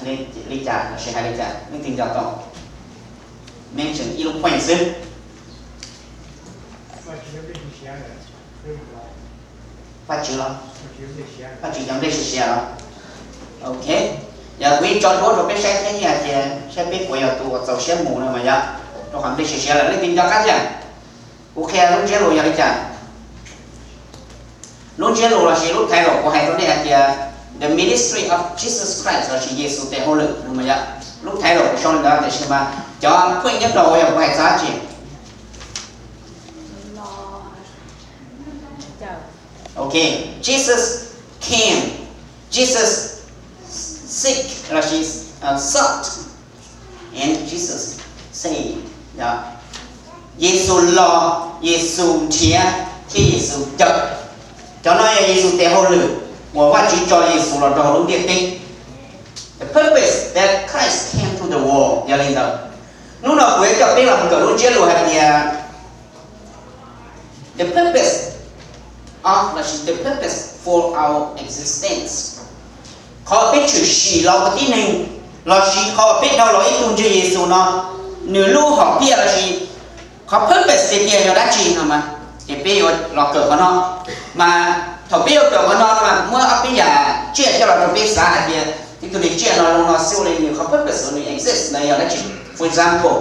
li cas los sis hais li cas, leej twg nco tau? Mention ib lub point xwb. Vajtswv los, Vajtswv cov nplej siav siav los. Ok, yog kuv ib tso duab rau peb saib thiab hais tias saib peb puas yog tus uas txaus siab mus no mas yog rau qhov nplej siav siav lawm, leej twg nco qab thiab? Kuv qhia lub ntsiab lus yog li cas? Lub ntsiab lus los sis lub title kuv hais rau nej hais tias The Ministry of Jesus Christ los sis Yexus tes hauj lwm no mas yog lub title kuv sau li ntawd, tiam sis mas cov point nyob rau uas yog kuv hais txog dab tsi? Ok, Jesus came, Jesus seek los sis sought, and Jesus saved. Yexus los, Yexus nrhiav, thiab Yexus cawm. Cov no yog Yexus tes hauj lwm uas Vajtswv tso Yexus los rau hauv lub ntiaj teb. The purpose that Christ came to the world yog li ntawd. Hnub no kuv yuav coj peb los kawm lub ntsiab lus hais tias the purpose of los sis the purpose for our existence. Qhov peb tshwm sim los ua tib neeg los sis qhov peb dhau los ib tug ntseeg Yexus no, nws lub hom phiaj los sis qhov purpose tiag tiag yog dab tsi no mas, ces peb yuav los kawm qhov no. Mas thaum peb yuav kawm qhov no no mas muab ob peb yam tsiaj coj los rau peb xav hais tias ib tug neeg tsiaj no zoo no xwb ua li nws qhov purpose uas nws exist ntawd yog dab tsi. For example,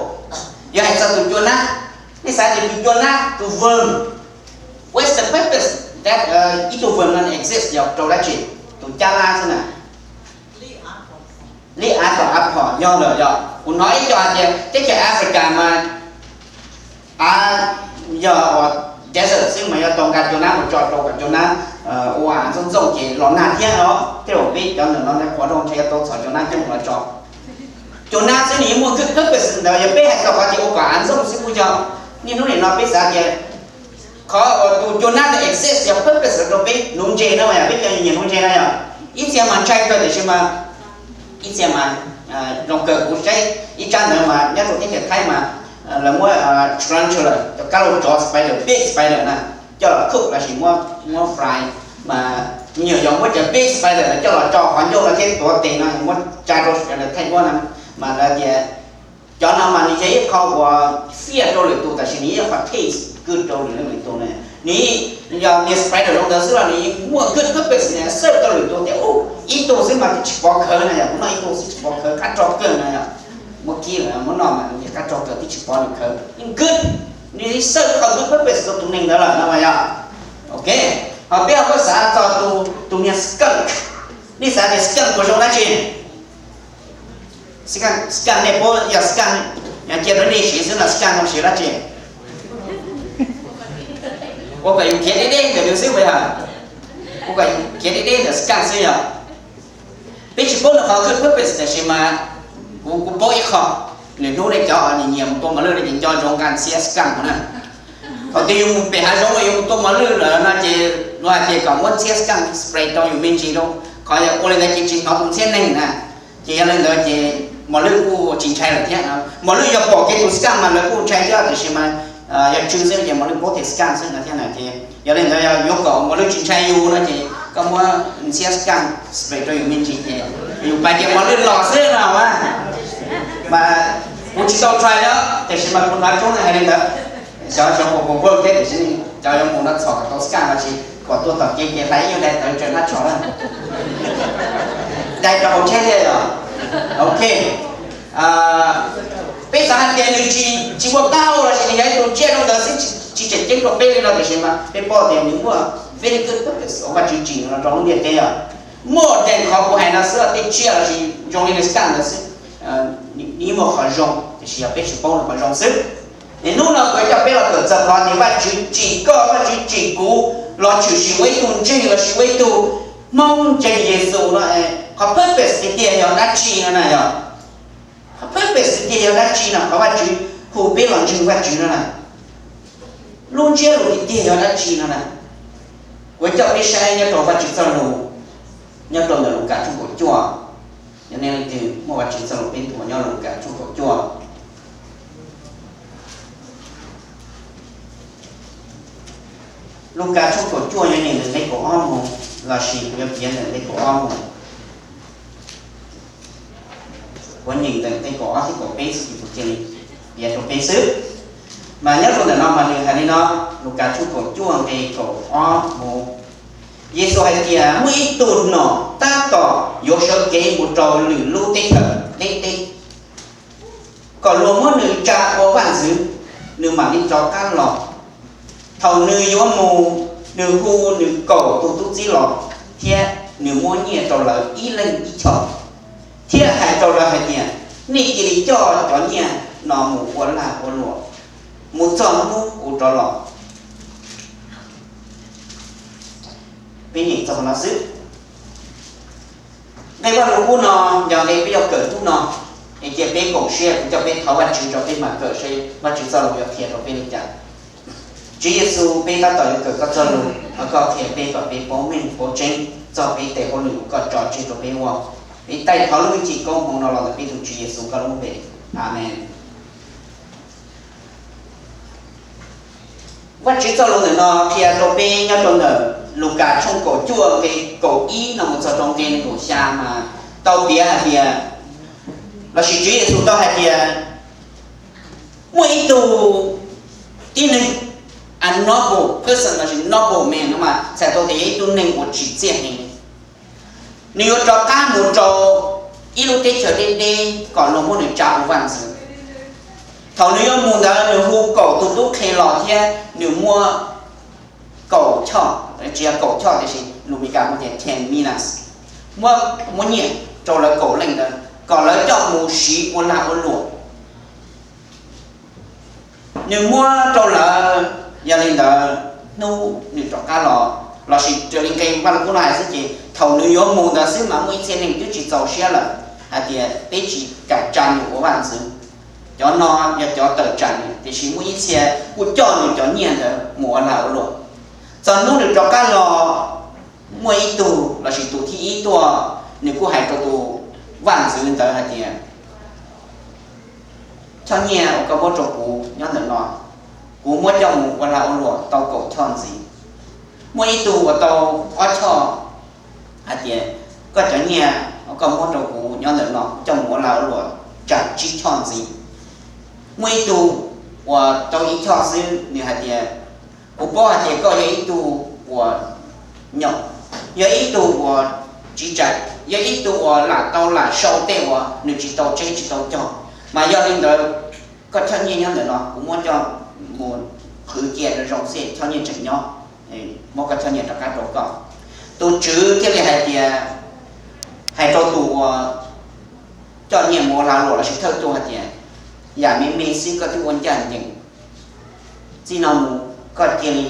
yog hais txog tus cua nab, nej xav tias tus cua nab, tus worm, what's the purpose that ib tug worm no exist yog rau dab tsi? Tus cab lab xwb na. Li av tom av phom yog lawm yog kuv hnov ib co hais tias teb chaws Africa mas av yog uas desert xwb mas yuav tau nqa cua nab mus tso rau kom cua nab ua ntxooj ntxooj ces los nag thiab no. Tej zaum peb cov ntawm no ntawd qhuav rau ntshe yuav tau txhom cua nab coob los tso. Cua nab xwb nws yeej muaj good purpose ntawd, yog peb hais txog qhov tias ua kom av ntxooj xwb kuj yog. Niaj hnub nim no peb xav tias qhov uas tus cua nab ntawd exist yog purpose rau peb nuv ntses no mas yog peb cov nyiam nuv ntses no yog ib txhia mas ntshai kawg tiam sis mas ib txhia mas zoo kawg. Kuv saib ib tsab ntawv mas nyob rau teb chaws Thaib mas lawv muab tarantula, cov kab laug tsov spider, big spider na, coj los cook los sis muab fry, mas nyuam yaus muab cov big spider coj los tso qhov ncauj no thiab tuav tes no muab tsa rau sawv daws thaij duab no, mas lawv tias cov no mas nws yog ib qho uas fiaj rau lwm tus tab sis nws yog qhov taste good rau lwm leej lwm tus na. Nws yog niag spider zoo ntawd xwb los nws muaj good purpose na, serve rau lwm tus tias ib tug xwb mas twb tsis pov khawv na yog, kuv noj ib tug xwb tsis pov khawv, qab tso kawg na yog. Muab kib lawm muab noj mas nws qab tso kawg twb tsis pov nws khawv, yeej good, nws serve qhov good purpose rau tus neeg ntawd lawm no mas yog. Ok, ho peb ho muab xav txog tus niag skunk, nej xav tias skunk puas zoo dab tsi? Skunk, nej paub yog skunk, cia rau nej siv xwb los skunk no siv dab tsi? Ua kom yus khiav deb deb ntawm nws xwb puas yog? Ua kom yus khiav deb deb ntawm skunk xwb yog. Peb tsis paub nws qhov good purpose tab sis mas kuv, kuv paub ib qho, lwm hnub nej cov uas nyiam mus tua mos lwj no ces nco ntsoov nqa ntxhiab skunk no na. Thaum twg yus mus pem hav zoov uas yus mus tua mos lwj lawm no ces luag hais tias kom muab ntxhiab skunk spray rau yus me ntsis rau, qhov yog ua li ntawd ces tsis hnov tus ntxhiab neeg na. Ces yog li ntawd ces mos lwj kuj tsis ntshai lawm thiab. Mos lwj yog pom kiag tus skunk mas lawv kuj ntshai thiab tab sis mas yog tsw xwb ces mos lwj paub tias skunk xwb no thiab na. Ces yog li ntawd yog yuav kom mos lwj tsis ntshai yus no ces koj muab ntxhiab skunk spray rau yus me ntsis ces yus pais ces mos lwj los xwb no mas. Mas kuv tsis tau try na, tab sis mas kuv hnov coob leej hais li ntawd. Xyov xyov puas puas npawj thiab tiam sis cov yuav mus no txhom kom tau skunk no tsis kom tuaj tom kev ces hlais ib nyuag daim tawv tsaws hnab tsho na, dai rau hauv tsheb thiab yog. Ok, peb xav hais tias nws tsis, tsis muaj qab hau los sis nws yog ib tug tsiaj zoo ntawd xwb, tsis tseem ceeb rau peb li no tiam sis mas peb paub tias nws muaj very good purpose uas Vajtswv tsim los rau lub ntiaj teb os. Muaj deeg qhov kuv hais no xwb, tej tsiaj los sis zoo li nws skunk ntawd xwb, nws muaj qhov zoo tiam sis yog peb tsis paub nws qhov zoo xwb. Es hnub no kuv coj peb los kawm txog qhov tias Vajtswv tsim koj, Vajtswv tsim kuv los tshwm sim ua ib tug ntseeg los sis ua ib tug Hmoob ntseeg Yexus no, qhov purpose tiag tiag yog dab tsi no na yog? Qhov purpose tiag tiag yog dab tsi no? Qhov Vajtswv hu peb los ntseeg Vajtswv no na, lub ntsiab lus tiag tiag yog dab tsi no na? Kuv coj peb saib nyob rau Vajtswv txoj lus, nyob rau ntawm Lukas tshooj kaum cuaj. Yog nej leej twg muaj Vajtswv txoj lus peb tuav nyob Lukas tshooj kaum cuaj. Lukas tshooj kaum cuaj yog nyeem ntawm nqe kaum ob mus, los sis kuv yuav piav ntawm nqe kaum ob mus. Kuv nyeem ntawm nqe kaum ob thiab kaum peb xwb ces kuv cia li piav rau peb xwb. Mas nyob rau ntawm no mas nws hais li no, Lukas tshooj kaum cuaj nqe kaum ob mus, Yexus hais tias muaj ib tug nom tab tom yuav sawv kev mus rau lwm lub teb chaws deb deb, kom luag muab nws tsa ua vaj ntxwv, nws mam li rov qab los. Thaum nws yuav mus, nws hu nws kaum tus tub txib los, thiab nws muab nyiaj rau lawv ib leeg ib choj, thiab hais rau lawv hais tias, nej cia li coj cov nyiaj no mus ua lag ua luam mus txog hnub kuv rov los. Peb nyeem txog no xwb. Nqe Vaj Lug Kub no yog nqe peb yuav kawm hnub no, es cia peb koom siab, kuv coj peb thov Vajtswv rau peb mam kawm seb Vajtswv txoj lus yuav qhia rau peb li cas. Tswv Yexus, peb tab tom yuav kawm koj txoj lus, thov koj qhia peb kom peb paub meej paub tseeb txog peb tes hauj lwm uas koj tso tseg rau peb ua. Peb taij thov lub hwj chim koob hmoov no los ntawm peb tus Tswv Yexus koj lub npe. Amees. Vajtswv txoj lus ntawm no qhia rau peb nyob rau ntawm Lukas tshooj kaum cuaj nqe kaum ib no mus txog rau nqe nees nkaum xya mas tau piav hais tias, lossis Tswv Yexus tau hais tias, muaj ib tug tib neeg, a noble person lossis noble man no mas txhais tau tias yog ib tug neeg uas tsim txiaj heev. Nws yuav rov qab mus rau ib lub teb chaws deb deb kom luag muab nws tsa ua vaj ntxwv. Thaum nws yuav mus ntawd nws hu kaum tus tub qhe los thiab nws muab kaum choj, tsis yog kaum choj tiam sis lus Meskas hu tias ten minas, muab, muab nyiaj rau lawv kaum leej ntawd kom lawv coj mus siv ua lag ua luam. Nws muab rau lawv, yog li ntawd hnub nws rov qab los, lossis raws li nqe Vaj Lug Kub no hais xwb ces thaum nws yuav mus ntawd xwb mas muaj ib txhia neeg twb tsis txaus siab lawm hais tias peb tsis kam tsa nws ua vaj ntxwv. Cov no yog cov tawm tsam nws, tiam sis muaj ib txhia kuj coj nws cov nyiaj ntawd mus ua lag ua luam. Txog hnub nws rov qab los, muaj ib tug lossis tus thib ib tuaj, nws kuj hais rau tus vaj ntxwv ntawd hais tias, choj nyiaj uas koj muab rau kuv nyob ntawm no, kuv muab coj mus ua lag ua luam tau kaum choj ntxiv. Muaj ib tug uas tau ob choj hais tias, koj cov nyiaj uas koj muab rau kuv nyob ntawm no coj mus ua lag ua luam tsam tsib choj ntxiv. Muaj ib tug uas tau ib choj xwb nws hais tias, kuv paub hais tias koj yog ib tug uas nyaum, yog ib tug uas tsiv tsaim, yog ib tug uas lam tau lam sau tej uas nws tsis tau tseb tsis tau cog, mas yog li ntawd koj choj nyiaj nyob ntawm no kuv muab coj mus qhwv cia zoo zoo xwb, choj nyiaj tseem nyob, muab koj choj nyiaj rov qab rau koj. Tus tswv thiaj li hais tias, hais rau tus uas coj nyiaj mus ua lag luam lossis thawj tug hais tias, yam me me xwb koj twb ua ncaj ncees, txij no mus koj cia li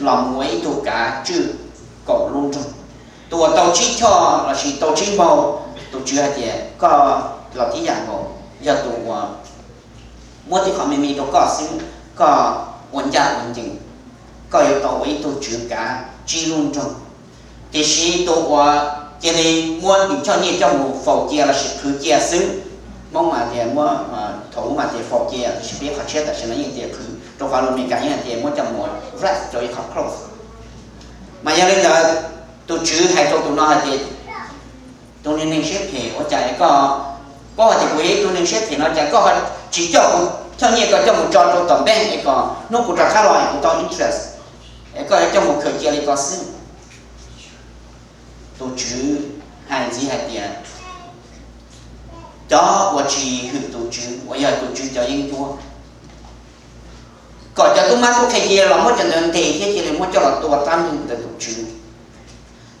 los mus ua ib tug kav tswj kaum lub nroog. Tus uas tau tsib choj lossis tau tsib npaug, tus tswv hais tias koj los tib yam nkaus, yog tus uas muab tej qhov me me rau koj xwb, koj ua ncaj ua ncees, koj yuav tau ua ib tug tswv kav tsib lub nroog. Tiam sis tus uas cia li muab nws choj nyiaj coj mus faus cia lossis qhwv cia xwb, Hmoob mas tias muab, thaum ub mas tias faus cia, tiam sis peb qhov tshiab tam sim no yeej tias qhwv, rau qhov lus Meskas yeej hais tias muab coj mus wrap rau ib qhov cloth. Mas yog li ntawd, tus tswv hais rau tus no hais tias, tus neeg siab phem, ua cas es koj paub hais tias kuv yog ib tug neeg siab phem no cas koj tsis coj kuv choj nyiaj koj coj mus tso rau tom bank es kom hnub kuv rov qab los es kuv tau interest, es koj yuav coj mus khaws cia li ko xwb. Tus tswv hais ntxiv hais tias, cov uas tsis hwm tus tswv uas yog tus tswv cov yeeb ncuab, kom cov tub mab tub qhe cia li los muab cov ntawd ntes thiab cia li muab coj los tua tab meeg ntawm tus tswv.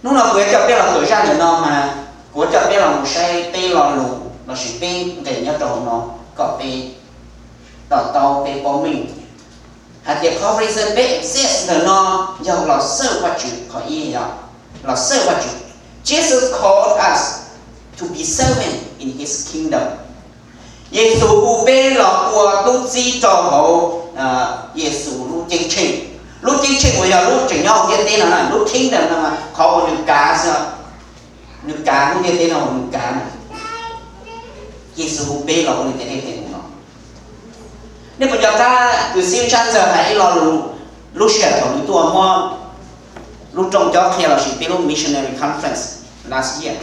Hnub no kuv yuav coj peb los kawm zaj ntawm no mas kuv yuav coj peb los mus saib peb lo lus lossis peb nqe nyob rau hauv no kom peb to taub peb paub meej hais tias qhov reason peb exist ntawm no yog los xawj Vajtswv qhov ib yog los xawj Vajtswv. Jesus called us to be servant in his kingdom. Yexus hu peb los ua tub txib rau hauv Yexus lub ceeb tsheej. Lub ceeb tsheej uas yog lub tseem nyob hauv ntiaj teb no, lub kingdom no, qhov uas nws kav xwb, nws kav lub ntiaj teb no uas nws kav na. Yexus hu peb los ua nws cov neeg tes mus no. Nej puas nco qab kwv tij Tshaj Ntxawg hais ib lo lus lub sij hawm thaum nws tuaj muab lub rooj cob qhia lossis peb lub missionary conference last year?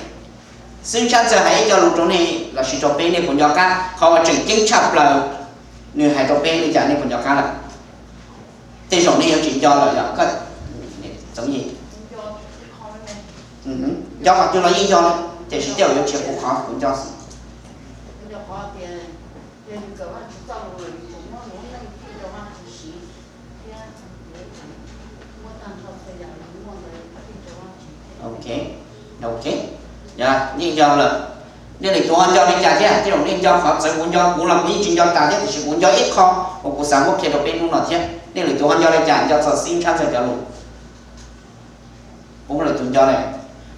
Xib Hwb Tshab Ntxawg hais ib co lus rau nej lossis rau peb, nej puas nco qab? Qhov uas tseem ceeb tshaj plaws, nws hais rau peb li cas nej puas nco qab lawm? Tej zaum nej yuav tsis nco lawm yog koj txom nyem. Nco qhov twg los yeej nco, tiam sis tej zaum yuav tsis ua qhov kuv nco xwb. Ok, ok, yeej nco lawm. Nej lwm tus ho nco li cas thiab? Tej zaum nej nco qhov txawv kuv nco, kuv los kuv yeej tsis nco tas thiab, tiam sis kuv nco ib qho uas kuv xav muab qhia rau peb hnub no thiab. Nej lwm tus ho nco li cas, nco txog Xib Hwb Tshab Ntxawg cov lus? Puas muaj lwm tus nco lawm?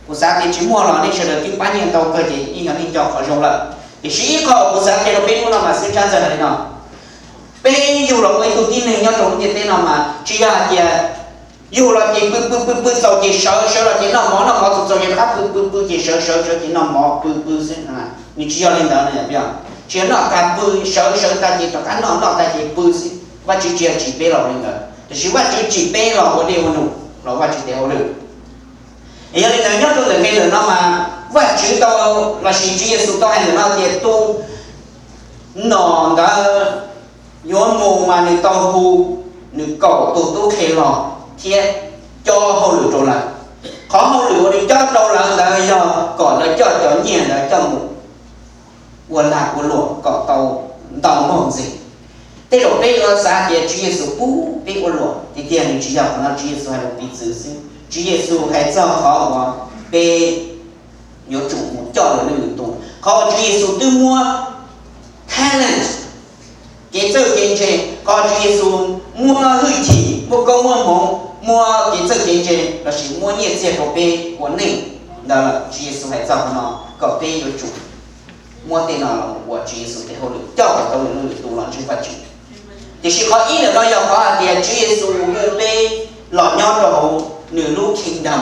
Kuv xav tias tsis muaj los nej sawv daws twb pab nyiaj ntau kawg ces yeej yog nej nco qhov zoo lawm. Tiam sis ib qho uas kuv xav qhia rau peb hnub no mas Xib Hwb Tshab Ntxawg hais li no: Peb yug los ua ib tug tib neeg nyob rau lub ntiaj teb no mas tsis yog hais tias yug los ces pw pw pw pw txaus ces sawv, sawv los ces noj mov, noj mov txaus txaus ces rov qab pw pw pw ces sawv, sawv sawv ces noj mov pw pw xwb. Nws tsis yog li ntawd no, tsis yog noj tas pw, sawv sawv tas ces rov qab noj, noj tas ces pw xwb. Vajtswv tsis yog tsim peb los ua li ntawd, tiam sis Vajtswv tsim peb los ua dej ua num, los Vajtswv tes hauj lwm. Yog li ntawd nyob rau ntawm nqe ntawm no mas Vajtswv tau, lossis Tswv Yexus tau hais ntawm no tias tus nom ntawd yuav mus mas nws tau hu nws kaum tus tub qhe los thiab cob hauj lwm rau lawv. Qhov hauj lwm uas nws cob rau lawv ntawd yog kom lawv coj cov nyiaj ntawd coj mus ua lag ua luam kom tau ntau npaug ntxiv. Tej zaum peb yuav xav tias Tswv Yexus pub peb ua luam, tiag tiag nws tsis yog qhov no. Tswv Yexus hais lus piv txwv xwb. Tswv Yexus hais txog qhov uas peb yuav tsum mus coj lwm leej lwm tus. Qhov uas Tswv Yexus twb muab talent, kev txawj kev ntse, qhov Tswv Yexus muab hwj chim, muab koob muab hmoov, muab kev txawj kev ntse lossis muab nyiaj txiag rau peb ua neej ntawd lawm. Tswv Yexus hais txog qhov no kom peb yuav tsum muab tej no los ua Tswv Yexus tes hauj lwm, coj kom tau lwm leej lwm tus los ntseeg Vajtswv. Tiam sis qhov ib ntawm no yog qhov hais tias Tswv Yexus hu peb los nyob rau hauv nws lub kingdom,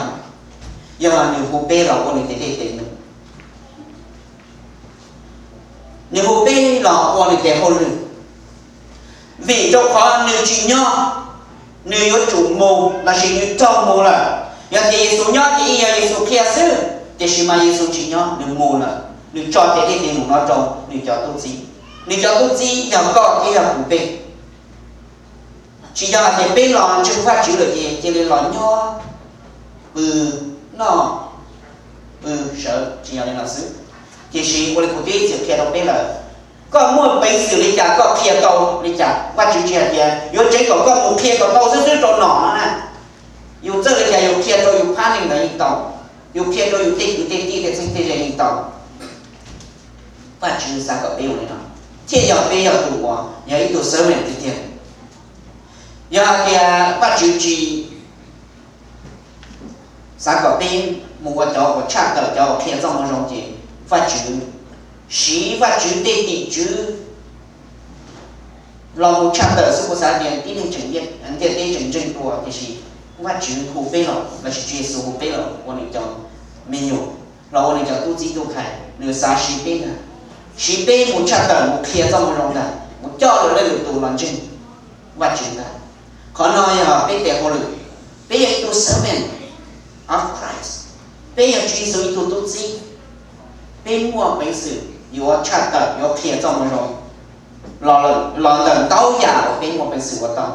yog nws hu peb los ua nws tes dej tes num. Nws hu peb los ua nws tes hauj lwm, vim rau qhov nws tsis nyob, nws yuav tsum mus lossis nws raug mus lawm. Yog tias Yexus nyob ces yeej yog Yexus qhia xwb, tiam sis mas Yexus tsis nyob, nws mus lawm, nws tso tes dej tes num no rau nws cov tub txib. Nws cov tub txib yog koj thiab yog kuv peb. Tsis yog hais tias peb los ntseeg Vajtswv lawm ces cia li los nyob pw noj pw sawv, tsis yog li no xwb. Tiam sis ua li kuv twb txiav qhia rau peb lawm, koj muaj peev xwm li cas koj qhia tau li cas. Vajtswv tsis hais tias yuav tseev kom koj mus qhia kom tau xwb xwb rau nom no na. Yus txawj li cas yus qhia rau yus phab neeg ntawd yeej tau, yus qhia rau yus tej kwv tej tij tej txheeb tej ze yeej tau. Vajtswv xav kom peb ua li no, thiaj yog peb yog tus uas yog ib tug servant tiag tiag. Yog hais tias Vajtswv tsis xav kom peb mus ua cov uas tshaj tawm, cov uas qhia txoj moo zoo ces Vajtswv, siv Vajtswv tej tim tswv los mus tshaj tawm xwb. Kuv xav tias tib neeg tseem, ntiaj teb tseem ntseeg dua, tiam sis Vajtswv hu peb los lossis Tswv Yexus hu peb los ua nws cov me nyuam, los ua nws cov tub txib tub khai, nws xav siv peb ntag, siv peb mus tshaj tawm, mus qhia txoj moo zoo ntag, mus coj lwm leej lwm tus los ntseeg Vajtswv ntag. Qhov no yog peb tes hauj lwm, peb yog ib tug servant of Christ, peb yog Tswv Yexus ib tug tub txib, peb muaj peev xwm yuav tshaj tawm, yuav qhia txoj moo zoo los ntawm ntau yam uas peb muaj peev xwm ua tau.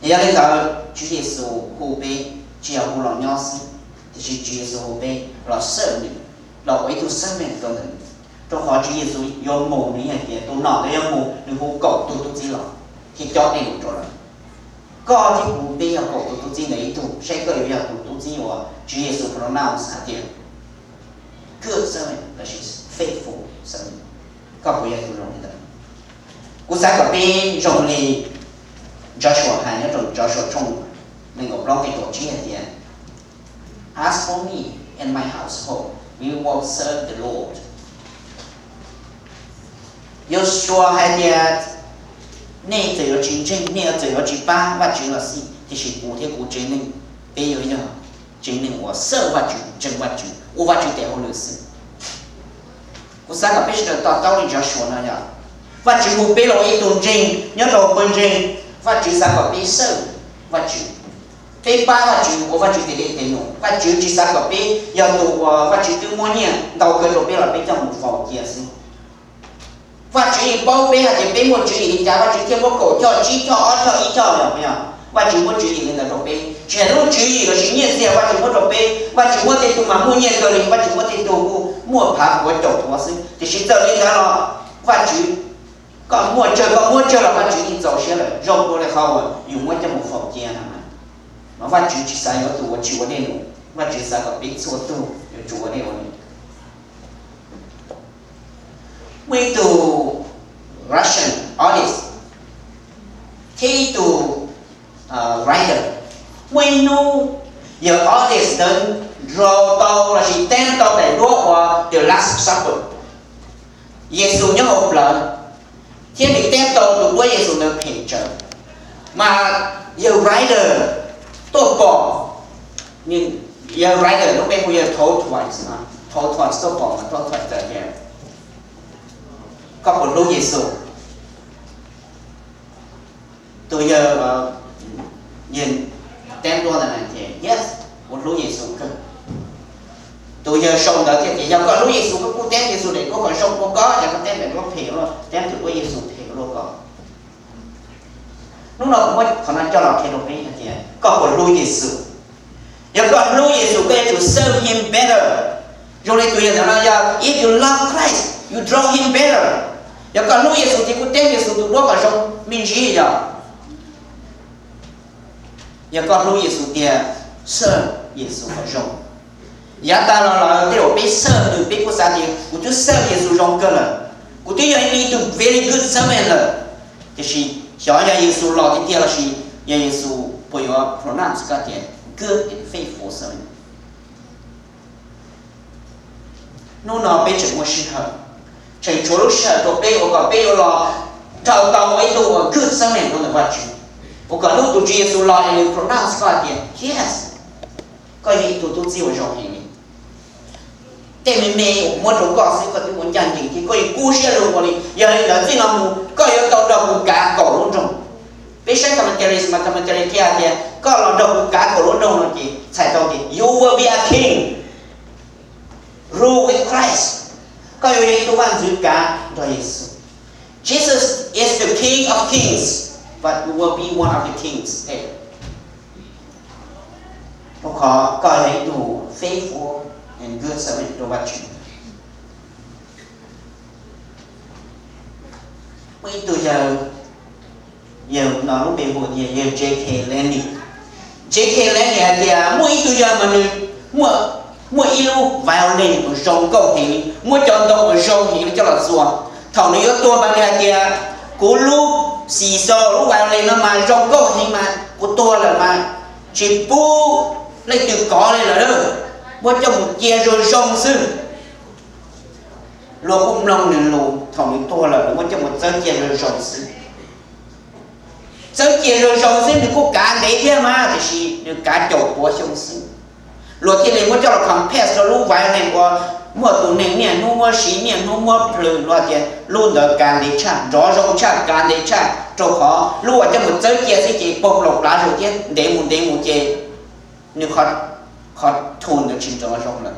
Yog li ntawd Tswv Yexus hu peb tsis yog hu los nyob xwb, tiam sis Tswv Yexus hu peb los xawb nws, los ua ib tug servant rau ntawm nws. Rau qhov Tswv Yexus yuav mus, nws hais tias tus nom ntawd yuav mus, nws hu kaum tus tub txib los thiab cob dej num rau lawv. Koj thiab kuv peb yog kaum tus tub txib ntawd ib tug, saib koj yuav yog tus tub txib uas Tswv Yexus pronounce hais tias good servant lossis faithful servant. Koj puas yog tus zoo li ntawd? Kuv xav kom peb zoo li Joshua hais nyob rau Joshua tshooj nees nkaum plaub nqe kaum tsib hais tias, As for me and my household, we will serve the Lord. Joshua hais tias, nej txawm yuav tsis ntseeg, nej txawm yuav tsis pab Vajtswv los xij, tiam sis kuv thiab kuv tsev neeg, peb yuav yog tsev neeg uas xawb Vajtswv, ntseeg Vajtswv, ua Vajtswv tes hauj lwm xwb. Kuv xav kom peb sawv daws to taub li Joshua no yog, Vajtswv hu peb los ua ib tug ntseeg nyob rau pawg ntseeg, Vajtswv xav kom peb xawb Vajtswv. Peb pab Vajtswv ua Vajtswv tes dej tes num, Vajtswv tsis xav kom peb yog tus uas Vajtswv twb muab nyiaj ntau kawg rau peb los peb coj mus faus cia xwb. Vajtswv yeej paub peb hais tias peb muaj tswv yim li cas, Vajtswv thiaj muab kaum choj, tsib choj, ob choj, ib choj los yog. Vajtswv muab tswv yim li ntawd rau peb, tsis hais lub tswv yim los sis nyiaj txiag Vajtswv muab rau peb. Vajtswv muab tej tug mas muaj nyiaj kawg li, Vajtswv muab tej tug muaj phav puav caum puav xwb, tiam sis txawm li ntawd los Vajtswv, koj muaj tsawg koj muab tsawg los Vajtswv yeej txaus siab lawm, zoo dua li qhov uas yus muab coj mus faus cia no. Mas Vajtswv tsis xav yuav tus uas tsis ua dej num, Vajtswv xav kom peb txhua tus yuav tsum ua dej ua num. Muaj ib tug Russian artist thiab ib tug writer. Muaj ib hnub yawg artist ntawd nrau tau lossis teeb tau daim duab uas The Last Supper, Yexus nyob hauv plawv, thiab nws teeb tau tus duab Yexus ntawd phem tsawv. Mas yawg writer tuaj pom, yawg writer lub npe hu yawg Tolstoy, Tolstoy tuaj pom mas Tolstoy txawm tias, koj puas hlub Yexus? Tus yawg, yawg teeb duab ntawd tias, yes, kuv hlub Yexus kawg. Tus yawg sau ntawv thiaj tias, yog koj hlub Yexus koj kuj teeb Yexus daim duab kom zoo dua koj, yog koj teeb daim duab phem los teeb tus duab Yexus phem ua luaj koj. Hnub no kuv muab qhov no coj los qhia rau peb hais tias koj puas hlub Yexus. Yog koj hlub Yexus koj yuav tsum serve him better. Zoo li tus yawg ntawd no yog, if you love Christ, you draw him better. Yog koj hlub Yexus ces kuj teeb Yexus tus duab kom zoo me ntsis yog. Yog koj hlub Yexus tiag, serve Yexus kom zoo. Yav tas los lawm tej zaum peb serve nws peb kuj xav tias kuv twb serve Yexus zoo kawg lawm, kuv twb yog ib tug very good servant lawm. Tiam sis xyov yog Yexus los tiag tiag lossis yog Yexus puas yuav pronounce koj tias good and faithful servant. Hnub no peb tseem muaj sij hawm, tseem tshuav lub sij hawm rau peb ua kom peb yuav los nrhau tau ua ib tug uas good servant rau ntawm Vajtswv, ua kom hnub tus Tswv Yexus los es nws pronounce koj hais tias yes, koj yog ib tug tub txib uas zoo heev li. Tej me me uas muab rau koj xwb koj twb ua ncaj ncees thiab koj yeej kub siab lug ua li. Yog li ntawd txij no mus koj yuav tau nrog kuv kav kaum lub nroog. Peb saib commentary mas commentary qhia hais tias koj los nrog kuv kav kaum lub nroog no ces txhais tau tias you will be a king, rule with Christ. Koj yuav yog ib tug vaj ntxwv kav nrog Yexus. Jesus is the King of kings, but you will be one of the kings there. Rau qhov koj yog ib tug faithful and good servant rau Vajtswv. Muaj ib tug yawg, yawg no lub npe hu tias yawg J K Landing. J K Landing hais tias muaj ib tug yawg mas nws muaj ib lub violin uas zoo nkauj heev li, muab cov ntoo uas zoo heev li coj los txua. Thaum nws yuav tuag mas nws hais tias kuv lub xis xos lub violin no mas zoo nkauj heev mas kuv tuag lawm mas tsis pub leej twg kov li lawm, muab coj mus cia zoo zoo xwb. Luag kuj mloog nws lus, thaum nws tuag lawm nws muab coj mus txawb cia zoo zoo xwb. Txawb cia zoo zoo xwb nws kuj kav ntev thiab mas, tiam sis nws kav caum puav xyoo xwb. Luag thiaj li muab coj los compare rau lub violin uas muaj tus neeg niaj hnub muab siv niaj hnub muab plhws, luag tias lub ntawd kav ntev tshaj, nrov zoo tshaj, kav ntev tshaj, rau qhov lub uas coj mus txawb cia xwb ces pog plaus plav zoo thiab ntev mus ntev mus ces nws qhov tune ntawd tsis nrov zoo lawm.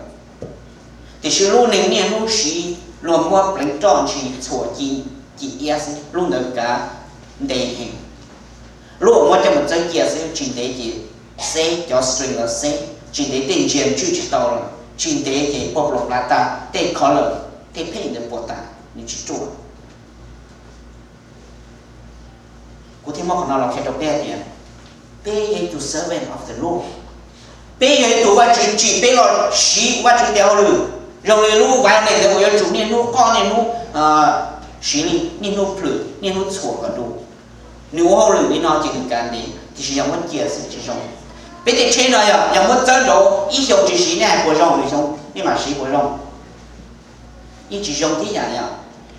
Tiam sis lub neeg niaj hnub siv luag muab pleev roj ntshis txhuam ci, ci iab xwb, lub ntawd kav ntev heev. Lub uas muab coj mus txawb cia xwb tsis ntev ces xeb, cov string los xeb, tsis ntev tej ntsia ntswj tsis tau lawm, tsis ntev ces pog plaus plav tag, tej color, tej paint ntawd puas tas, nws tsis ruaj. Kuv thiaj muab qhov no los qhia rau peb hais tias peb yog ib tug servant of the Lord. Peb yog ib tug Vajtswv tsim peb los siv Vajtswv tes hauj lwm, zoo li lub violin ntawd uas yuav tsum niaj hnub qoj niaj hnub siv li, niaj hnub plhws niaj hnub txhuam kom du. Nws ua hauj lwm li no ces nws kav ntev, tiam sis yog muab cia xwb tsis zoo. Peb tej tsheb no yog, yog muab txawb nraud ib xyoos tsis siv nej hais puas zoo, lwm xyoo nej mam siv puas zoo? Yeej tsis zoo tib yam li.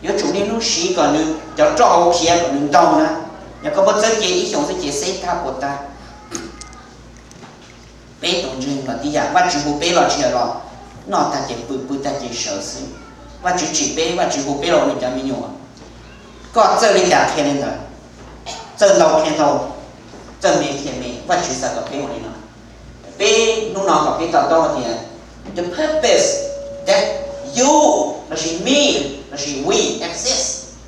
Yuav tsum niaj hnub siv kom nws cov roj hauv khiav kom nws ntaug na. Yog koj muab txawb cia ib xyoos xwb ces xeb tag puas tag. Peb tus ntseeg los tib yam, Vajtswv hu peb los tsis yog los noj tag ces pw, pw tag ces sawv xwb. Vajtswv tsim peb, Vajtswv hu peb los ua nws cov me nyuam. Koj txawj li cas qhia li ntawd, txawj ntau qhia ntau, txawj me qhia me. Vajtswv xav kom peb ua li no. Peb hnub no kom peb to taub tias the purpose that you lossis me lossis we exist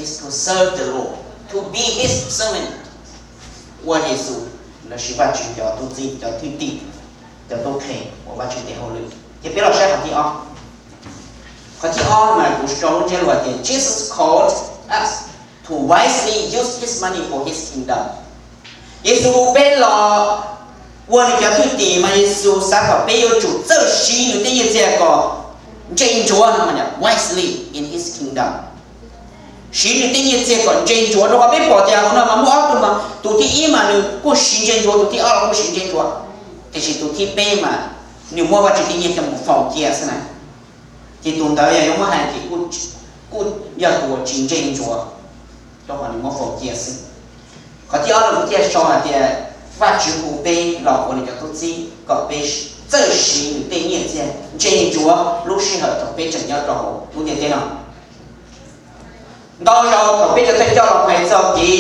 is to serve the Lord, to be His servant, ua Yexus lossis Vajtswv cov tub txib, cov thwj tim, cov tub qhe ua Vajtswv tes hauj lwm. Ces peb los saib qhov thib ob. Qhov thib ob mas kuv sau lub ntsiab lus tias Jesus called us to wisely use His money for His kingdom. Yexus hu peb los ua nws cov thwj tim mas Yexus xav kom peb yuav tsum txawj siv nws tej nyiaj txiag kom ntse ntsuav no, wisely in His kingdom. Siv nws tej nyiaj txiag kom ntse ntsuav, rau qhov peb pom tias hauv no mas muaj ob tug mas tus thib ib mas nws kuj siv ntse ntsuav, tus thib ob los kuj siv ntse ntsuav, tiam sis tus thib peb mas nws muab Vajtswv tej nyiaj coj mus faus cia xwb na. Ces tus ntawd yog yuav muab hais ces kuj yog tus uas tsis ntse ntsuav, rau qhov nws muab faus cia xwb. Qhov thib ob no kuv thiaj sau hais tias Vajtswv hu peb los ua nws cov tub txib kom peb txawj siv nws tej nyiaj txiag ntse ntsuav lub sij hawm thaum peb tseem nyob rau hauv lub ntiaj teb no. Ntau zaus thaum peb cov thawj coj los hais txog kev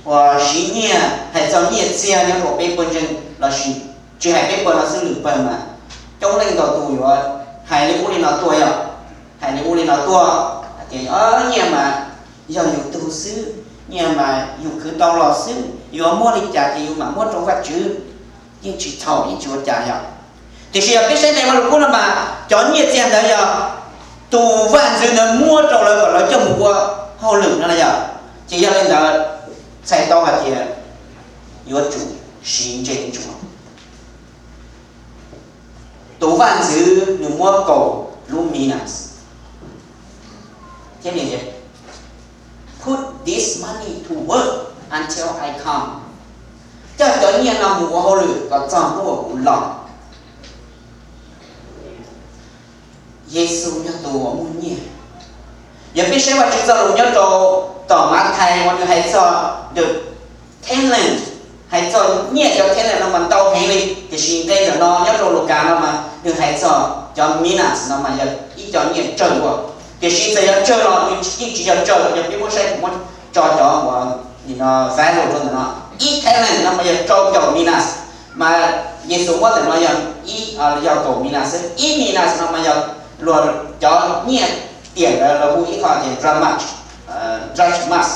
uas siv nyiaj, hais txog nyiaj txiag nyob rau peb puas ntseeg lossis tsis hais peb puas no xwb, lwm pawg mas coob leej ntau tus yuav hais li ub li no tuaj, yog hais li ub li no tuaj hais tias nyiaj mas yog yus tug xwb, nyiaj mas yus khwv tau los xwb, yuav muab li cas ces yus mam muab rau Vajtswv, yeej tsis txhaum yeej tsis ua cas yog. Tiam sis yog peb saib nqe Vajluskub no mas cov nyiaj txiag ntawd yog tus vaj ntxwv ntawd muab rau lawv kom lawv coj mus ua hauj lwm no na yog. Ces yog li ntawd txhais tau hais tias yuav tsum siv ntse ntsuav. Tus vaj ntxwv nws muab kaum lub minas thiab nws tias, put this money to work until I come, coj cov nyiaj no mus ua hauj lwm kom txog hnub uas kuv los. Yexus yog tus uas muaj nyiaj. Yog peb saib Vajtswv txoj lus nyob rau tom Mathais uas nws hais txog the talent, hais txog nyiaj cov talent no mas ntau heev li, tiam sis nqe ntawm no nyob rau Lukas no mas nws hais txog cov minas no mas yog ib co nyiaj tsawg ua. Tiam sis txawm yog tsawg los nws yeej tsis yog tsawg, yog peb muab saib kuv muab tso cov uas value rau ntawm no. Ib talent no mas yog rau caum minas, mas Yexus muab ntawm no yog ib, yog kaum minas xwb. Ib minas no mas yog luag cov nyiaj tiam ntawd lawv hu ib qho tias drachmas, drachmas,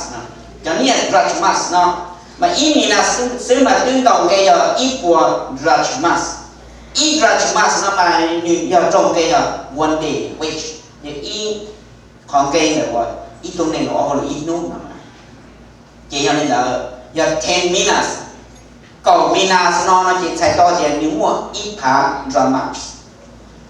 cov nyiaj drachmas no, mas ib minas xwb mas twb ntaus nqe yog ib puas drachmas. Ib drachmas no mas nws yog raug nqe yog one day wage, yog ib qhov nqe ntawm uas ib tug neeg ua hauj lwm ib hnub no. Ces yog li ntawd yog ten minas, kaum minas no no ces txhais tau tias nws muaj ib phav drachmas.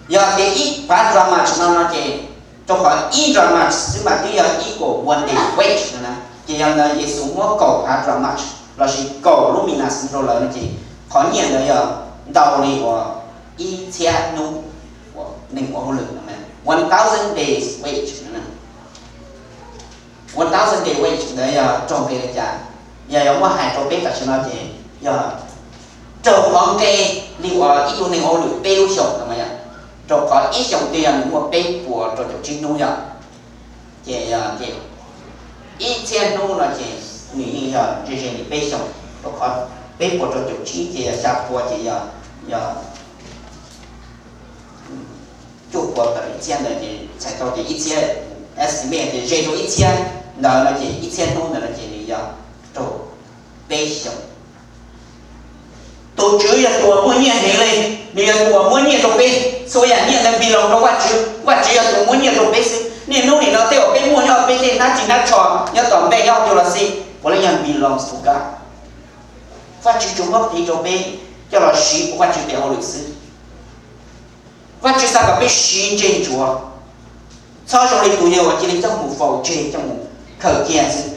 Yog tias ib phav drachmas no no ces rau qhov ib drachmas xwb mas twb yog ib puas one day wage no na. Ces yog li ntawd Yexus muab kaum phav drachmas lossis kaum lub minas rau lawv no ces qhov nyiaj ntawd yog ntau li uas ib txhiab hnub uas neeg ua hauj lwm no, one thousand days wage no. One thousand day wage ntawd yog raug nqe li cas? Yog yuav muab hais rau peb tam sim no ces yog raug qhov nqe li uas ib tug neeg ua hauj lwm peb lub xyoos no mas yog, rau qhov ib xyoos twg yog nws muaj peb puas rau caum tsib hnub yog, ces yog ib txhiab hnub no ces nws yeej yog ze ze li peb xyoos, rau qhov peb puas rau caum tsib ces yog xya puas ces yog, yog cuaj puas tawm ib txhiab ntawd ces txhais tau tias ib txhiab, estimate tias ze rau ib txhiab ntawd no ces ib txhiab hnub ntawd no ces nws yog raug peb xyoos. Tus Tswv yog tus uas muaj nyiaj heev li, nws yog tus uas muab nyiaj rau peb, txhua yam nyiaj ntawd belong rau Vajtswv, Vajtswv yog tus muab nyiaj rau peb xwb. Niaj hnub nim no tej uas peb muaj nyob peb tej hnab txiv hnab tsho nyob tom npej nyob hauv cub los xij, puav leej yog belongs to God. Vajtswv tsuas muab qiv rau peb coj los siv ua Vajtswv tes hauj lwm xwb. Vajtswv xav kom peb siv ntse ntsuav, txhob zoo li tus yawg uas cia li coj mus faus tseg coj mus khaws cia xwb.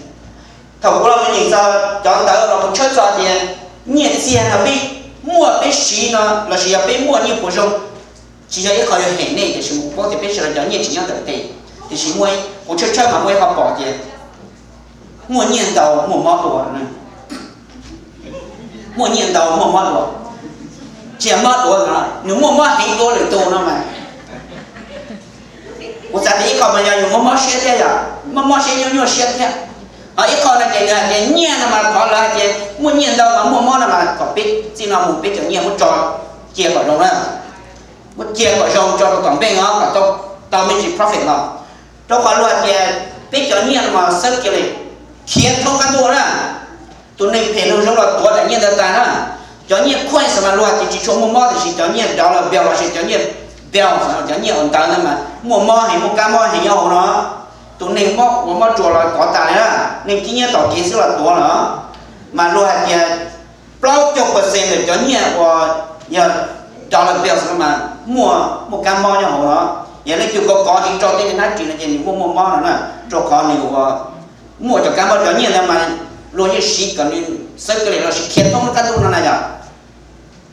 Thaum kuv los mus nyeem txog cov ntawv los kuv tshawb txog tias nyiaj txiag no peb muaj peb siv no lossis yog peb muaj nyiaj puas zoo, tsis yog ib qho yuav hem nej tiam sis kuv paub tias peb sawv daws cov nyiaj tsis nyob ntawm tes, tiam sis muaj, kuv tshawb tshawb mas muaj ib qho pom tias muaj nyiaj ntau muaj mob dua. Muaj nyiaj ntau muaj mob dua, tsis yog mob dua no, nws muaj mob heev dua lwm tus no mas. Kuv xav tias ib qho mas yog yus muaj mob siab thiab yom, muaj mob siab nyuaj nyuaj siab thiab. Ho ib qho no ces nws hais tias nyiaj no mas qhov lawv hais tias muaj nyiaj ntau mas muaj mob no mas kom peb txij no mus peb cov nyiaj muab tso cia kom zoo na, muab cia kom zoo tso rau tom bank os kom tau me ntsis profit los. Rau qhov luag hais tias peb cov nyiaj no mas xawb kiag li khiav thoob qab ntuj na. Tus neeg phem no zoo los tuav daim nyiaj ntawd tag na. Cov nyiaj coin mas luag hais tias tsis tshua muaj mob tiam sis cov nyiaj dollar bill los sis cov nyiaj bill, cov nyiaj ntawd na mas muaj mob heev, muaj kab mob heev nyob hauv no. Tus neeg mob ua mob ruas los tov tas li na, neeg khib nyiab tom kev xwb los tuav lawm. Mas luag hais tias plaub caug percent ntawm cov nyiaj uas yog dollar bills no mas muaj, muaj kab mob nyob hauv no. Yog leej twg kov kov heev rau tej niag hnab ris no ces nws muaj, muaj mob no na, rau qhov nws ua muaj cov kab mob. Cov nyiaj ntawd mas luag yeej siv kom nws xawb kiag li los sis khiav thoob lub qab ntuj no na yom.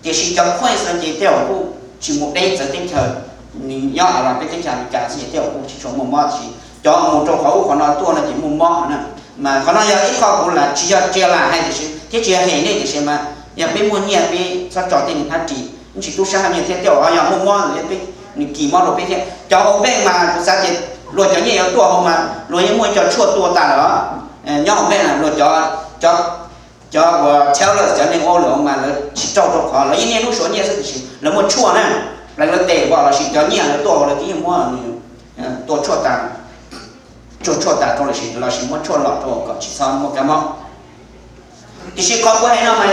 Tiam sis cov coin no ces tej zaum kuj tsis mus deb txawv teb chaws, nws nyob los peb teb chaws Amelikas xwb ces tej zaum kuj tsis tshua muaj mob tiam sis cov mus rau qhov ub qhov no tuaj no ces muaj mob na. Mas qhov no yog ib qho kuv lam tsis yog tsia lam hais tiam sis thiab tsis yog hem nej tiam sis mas yog peb muaj nyiaj peb txhob tso tej niag hnab ris, tsis tub sab haj nyiaj thiab tej zaum yog muaj mob ntawd peb, nws kis mob rau peb thiab. Cov hauv bank mas kuv xav tias luag cov nyiaj yuav tuaj hauv mas luag yeej muaj cov tshuaj tua tas lawm. Nyob hauv bank na luag cov, cov uas tellers, cov neeg ua lawm mas lawv tsis raug rau qhov lawv yeej niaj hnub suav nyiaj xwb tiam sis lawv muaj tshuaj na, lawv, lawv tes uas los sis cov nyiaj lawv tuaj hauv lawv twb yeej muab tua tshuaj tas, tsuag tshuaj tas rau los sis, los sis muab tshuaj los rau kom tsis txhob muaj kab mob. Tiam sis qhov kuv hais no mas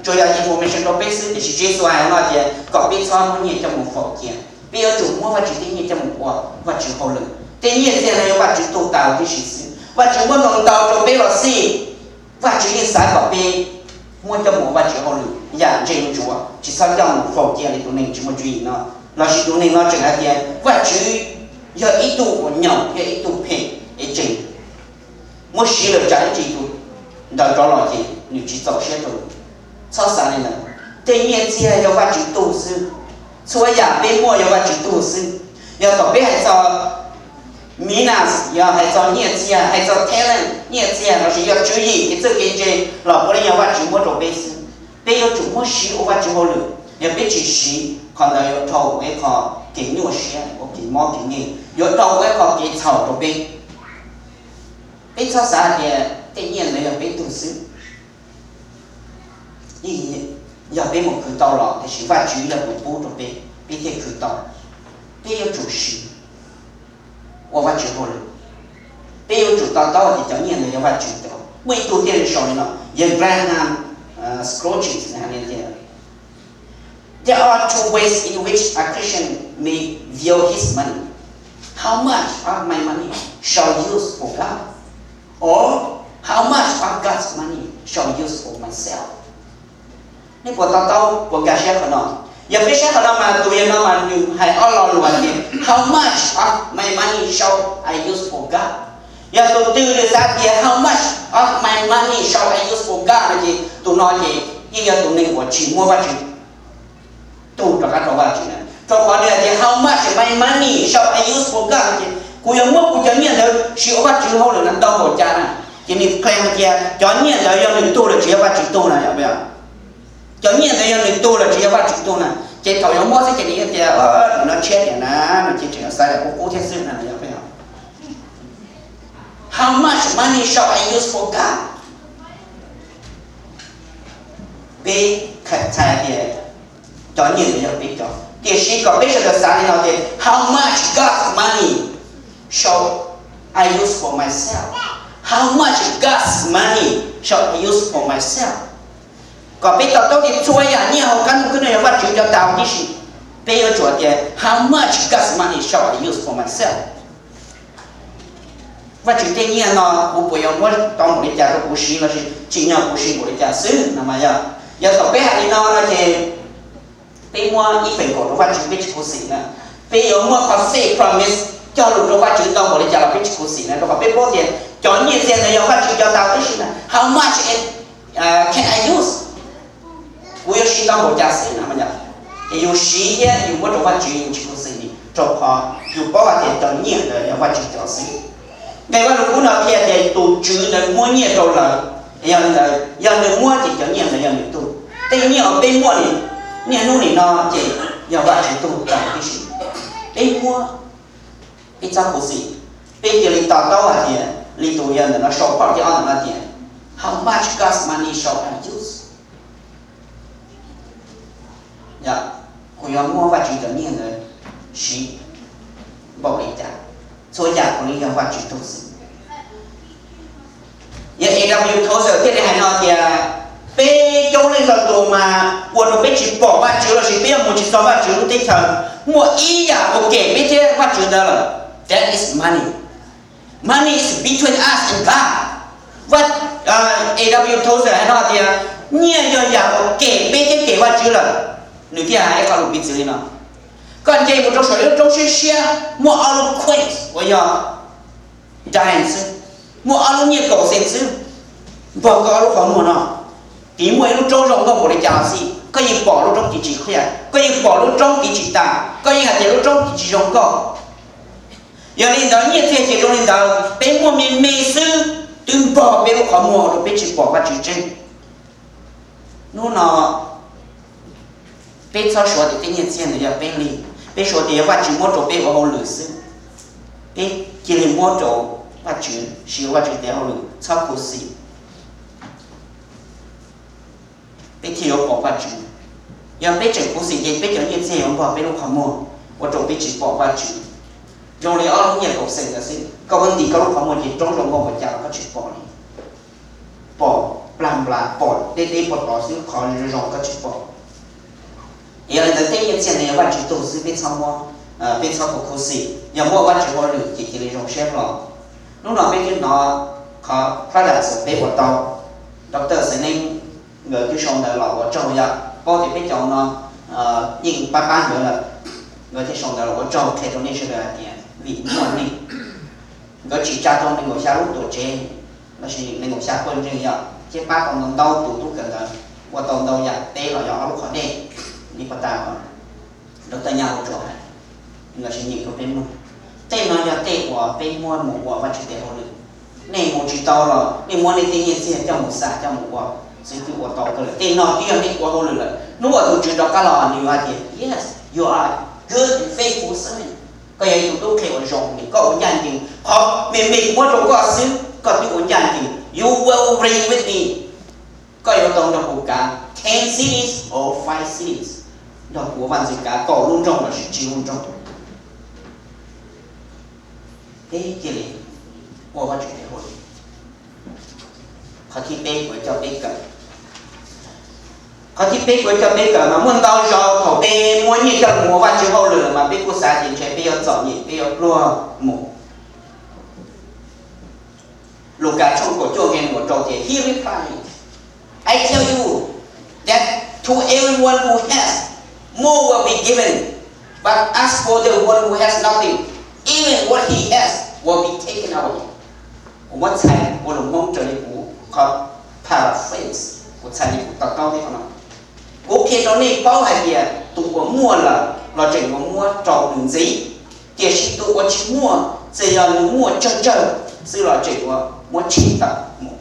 tsuas yog information rau peb xwb tiam sis Tswv Yexus hais no tias kom peb txhob muab nyiaj coj mus faus cia. Peb yuav tsum muab Vajtswv tej nyiaj coj mus ua Vajtswv hauj lwm. Tej nyiaj txiag no yog Vajtswv tug tau tib si xwb. Vajtswv muab ntau ntau rau peb los xij, Vajtswv yeej xav kom peb muab coj mus ua Vajtswv hauj lwm yam ntse ntsuav, tsis txhob coj mus faus cia li tus neeg tsis muaj tswv yim no. Los sis tus neeg no tseem hais tias Vajtswv yog ib tug uas nyaum, yog ib tug phem es tseem muab siv lawm tsam ib ntsis tus ntawd rov los ces nws tsis txaus siab rau. Txhob xav li ntawd. Tej nyiaj txiag yog Vajtswv tug xwb. Txhua yam peb muaj yog Vajtswv tug xwb. Yog thaum peb hais txog minas, yog hais txog nyiaj txiag, hais txog talent, nyiaj txiag los sis yog tswv yim, kev txawj kev ntse los puav leej yog Vajtswv muab rau peb xwb. Peb yuav tsum muab siv ua Vajtswv hauj lwm. Yog peb tsis siv, qhov ntawd yuav dhau ua ib qho kev nyuaj siab, ua kev mob kev nkeeg, yuav dhau ua ib qho kev txhaum rau peb. Peb txhob xav hais tias tej nyiaj ntawd yog peb tug xwb. Yog peb mus khwv tau los tiam sis Vajtswv yog tus pub rau peb, peb thiaj khwv tau. Peb yuav tsum siv ua Vajtswv hauj lwm. Peb yuav tsum to taub tias cov nyiaj ntawd yog Vajtswv cov. Muaj ib tug thiaj li sau li no, yog Graham Scroggs hais tias, There are two ways in which a Christian may view his money. How much of my money shall I use for God? Or how much of God's money shall I use for myself? Nej puas to taub, puas nkag siab qhov no? Yog peb saib qhov no mas tus yawg no mas nws hais ob lo lus hais tias, How much of my money shall I use for God? Yog tus twg nws xav tias, How much of my money shall I use for God? no ces tus no ces yeej yog tus neeg uas tsis muab Vajtswv tug rov qab rau Vajtswv na. Rau qhov nws hais tias, How much of my money shall I use for God? no ces kuv yuav muab kuv cov nyiaj ntawd siv ua Vajtswv hauj lwm no ntau npaum cas na? Ces nws qhia hais tias cov nyiaj ntawd yog nws tug lawm tsis yog Vajtswv tug na, yog puas yog? Cov nyiaj ntawd yog nws tug lawm tsis yog Vajtswv tug na. Ces thaum yuav muab xwb ces nws tias, Tus no tshiab tiag na, no ces tseem xav tias qub qub thiab xwb na, yog puas yog? How much money shall I use for God? Peb txhais tias cov nyiaj ntawd yog peb cov, tiam sis kom peb sawv daws xav li no tias, How much God's money shall I use for myself? How much God's money shall I use for myself? Kom peb to taub tias txhua yam nyiaj hauv qab ntuj khwb no yog Vajtswv cov tau tib si. Peb yuav tsum tias, How much God's money shall I use for myself? Vajtswv tej nyiaj no kuv puas yuav muab tau npaum li cas rau kuv siv los sis tsim nyog kuv siv npaum li cas xwb no mas yog. Yog thaum peb hais li no no ces peb muab ib feem kaum rau Vajtswv peb tsis khuv xim na. Peb yuav muab qhov faith promise cog lus rau Vajtswv ntau npaum li cas los peb tsis khuv xim na, rau qhov peb paub tias cov nyiaj txiag ntawd yog Vajtswv cov tau tib si na. How much can I use? Kuv yuav siv tau npaum cas xwb na mas yog. Ces yus siv thiab yus muab rau Vajtswv yus tsis khuv xim li, rau qhov yus paub hais tias cov nyiaj ntawd yog Vajtswv cov xwb. Nqe Vajluskub no qhia tias tus tswv ntawd muab nyiaj rau lawv, yog li ntawd yog nws muab ces cov nyiaj ntawd yog nws tug. Tej nyiaj uas peb muaj niaj hnub nim no ces yog Vajtswv tug tau tib si. Peb muab, peb txhob khuv xim, peb cia li to taub hais tias Li tus yog ntawm no sau phom thib ob ntawm no tias, How much God's money shall I use? Kuv yuav muab Vajtswv cov nyiaj ntawd siv npaum li cas? Txhua yam puav leej yog Vajtswv tug xwb. Yog A W Tozer thiaj li hais no tias, peb coob leej ntau tus mas ua rau peb tsis pom Vajtswv lossis peb yuav mus tsis txog Vajtswv lub teb chaws. Muaj ib yam uas kem peb thiab Vajtswv ntawd lawm, that is money. Money is between us and God. Vaj, A W Tozer hais no tias, nyiaj yog yam uas kem peb thiab kem Vajtswv lawm. Nws thiaj hais ib qho lus piv txwv li no, koj nce mus rau saum ib lub roob siab siab, muaj ob lub coin uas yog dime xwb, muaj ob lub nyiaj kaum xees xwb, npog koj ob lub qhov muag no, tiv muaj ib lub roob zoo nkauj npaum li cas los xij, koj yeej pom lub roob tiv tsis qhia, koj yeej pom lub roob tiv tsis tas, koj yeej hais tias lub roob tiv tsis zoo nkauj. Yog li ntawd nyiaj txiag ces zoo li ntawd, peb muaj me me xwb, twb npog peb lub qhov muag ua rau peb tsis pom Vajtswv tseeb. Hnub no peb txhob suav tias tej nyiaj txiag ntawd yog peb li, peb suav tias yog Vajtswv muab rau peb ua hauj lwm xwb. Peb cia li muab rau Vajtswv siv ua Vajtswv tes hauj lwm, txhob khuv xim, peb thiaj yuav pom Vajtswv. Yog peb tseem khuv xim ces peb cov nyiaj txiag yuav npog peb lub qhov muag ua rau peb tsis pom Vajtswv. Zoo li ob lub nyiaj kaum xees ntawd xwb, koj muab ntim koj lub qhov muag ces roob zoo nkauj npaum cas los koj tsis pom li, pom plag nplas, pom deb deb pog tod xwb, qhov zoo koj tsis pom. Yog li ntawd tej nyiaj txiag ntawd yog Vajtswv tug xwb, peb txhob muab, peb txhob khuv xim, yog muab Vajtswv hauj lwm ces cia li zoo siab hlo. Hnub no peb twb hnov qhov product uas peb ua tau, Doctor Xeev Neeg nkawd twb sau ntawv los ua tsaug, yog paub tias peb cov no yeej pab pab nkawd lawm, nkawd thiaj sau ntawv los ua tsaug qhia rau nej sawv daws hais tias vim muaj neeg, nkawd tsim tsa tau nees nkaum xya lub tuam tsev lossis nees nkaum xya pawg ntseeg, yog thiab pab tau ntau ntau tus tub kawm ntawv, ua tau ntau yam, peb los yog ob lub qhov dej li pas tas Doctor Nyab Laj Tsuas hais, lossis nyeem rau peb mloog. Tej no yog tej uas peb muab mus ua Vajtswv tes hauj lwm. Nej mus tsis tau los nej muab nej tej nyiaj txiag coj mus xa coj mus ua xwb twb ua tau kawg lawm. Tej no twb yog nej ua hauj lwm lawm. Hnub uas tus Tswv rov qab los nws yuav hais tias, Yes, you are good and faithful servant. Koj yog ib tug tub qhe uas zoo, koj ua ncaj ncees. Qhov me me kuv muab rau koj xwb koj twb ua ncaj ncees. You will reign with me. Koj yuav tau nrog kuv kav ten cities or five cities, nrog kuv ua vaj ntxwv kav kaum lub nroog lossis tsib lub nroog. Peb cia li ua Vajtswv tes hauj lwm. Qhov thib peb kuv coj peb kawm, qhov thib peb kuv coj peb kawm mas muaj ntau zaus thaum peb muab nyiaj coj mus ua Vajtswv hauj lwm mas peb kuj xav tias ntshe peb yuav txom nyem, peb yuav pluag mus. Lukas tshooj kaum cuaj nqe nees nkaum rau tias, He replied, I tell you that to everyone who has, more will be given, but as for the one who has nothing, even what he has will be taken away. Kuv muab txhais ua lus Hmoob raws li kuv qhov paraphrase, kuv txhais li kuv to taub thiab qhov no. Kuv qhia rau nej paub hais tias tus uas muaj lawm los tseem yuav muab rau nws ntxiv, tiam sis tus uas tsis muaj, txawm yog nws muaj tsawg tsawg xwb los tseem yuav muab tshem tawm mus.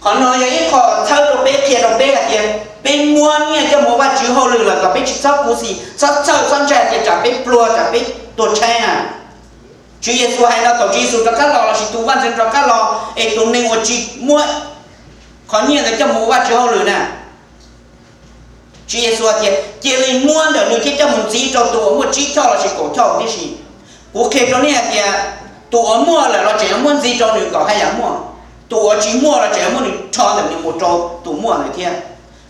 Qhov no yog ib qho txhawb rau peb, qhia rau peb hais tias peb muab nyiaj coj mus ua Vajtswv hauj lwm lawm kom peb tsis txhob khuv xim, txhob txhawj, txhob ntshai tias tsam peb pluag, tsam peb tuag tshaib na. Tswv Yexus hais no thaum Tswv Yexus rov qab los lossis tus vaj ntxwv rov qab los es tus neeg uas tsis muab qhov nyiaj ntawd coj mus ua Vajtswv hauj lwm na, Tswv Yexus hais tias cia li muab ntawm nws thiab coj mus ntxiv rau tus uas muaj tsib choj lossis kaum choj tib si. Kuv qhia rau nej hais tias tus uas muaj lawm los tseem yuav muab ntxiv rau nws kom haj yam muaj, tus uas tsis muaj los tseem yuav muab nws rho ntawm nws mus rau tus muaj ntawd thiab.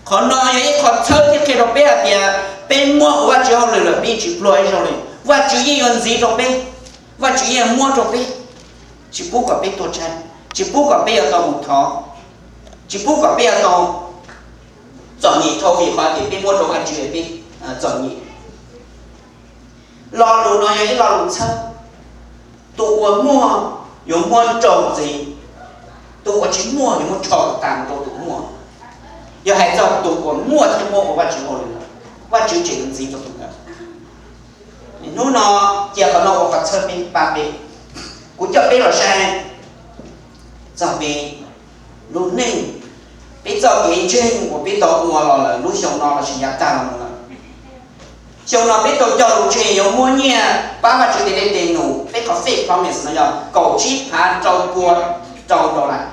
Qhov no yog ib qho txhawb thiab qhia rau peb hais tias peb muab ua Vajtswv hauj lwm lawm peb yeej tsis pluag ib zaug li, Vajtswv yeej yuav ntxiv rau peb, Vajtswv yeej muab rau peb, tsis pub kom peb tuag tshaib, tsis pub kom peb yuav tau mus thov, tsis pub kom peb yuav tau txom nyem dhau vim qhov tias peb muab rau Vajtswv peb txom nyem. Lo lus no yog ib lo lus txhawb. Tus uas muaj yuav muab rau ntxiv, tus uas tsis muaj yuav muab rho tas mus rau tus muaj. Yog hais txog tus uas muaj thiab muab ua Vajtswv hauj lwm, Vajtswv tseem yuav ntxiv rau tus ntawd. Hnub no cia qhov no ua qhov txhawb peb pab peb. Kuv coj peb los saib txog peb lub neej, peb txoj kev ntseeg uas peb tau ua los lawm lub xyoo no lossis yav tag los lawm. Xyoo no peb tau cog lus tseg yuav muab nyiaj pab Vajtswv tes dej tes num, peb qhov faith promise no yog kaum tsib phav rau pua rau dollar.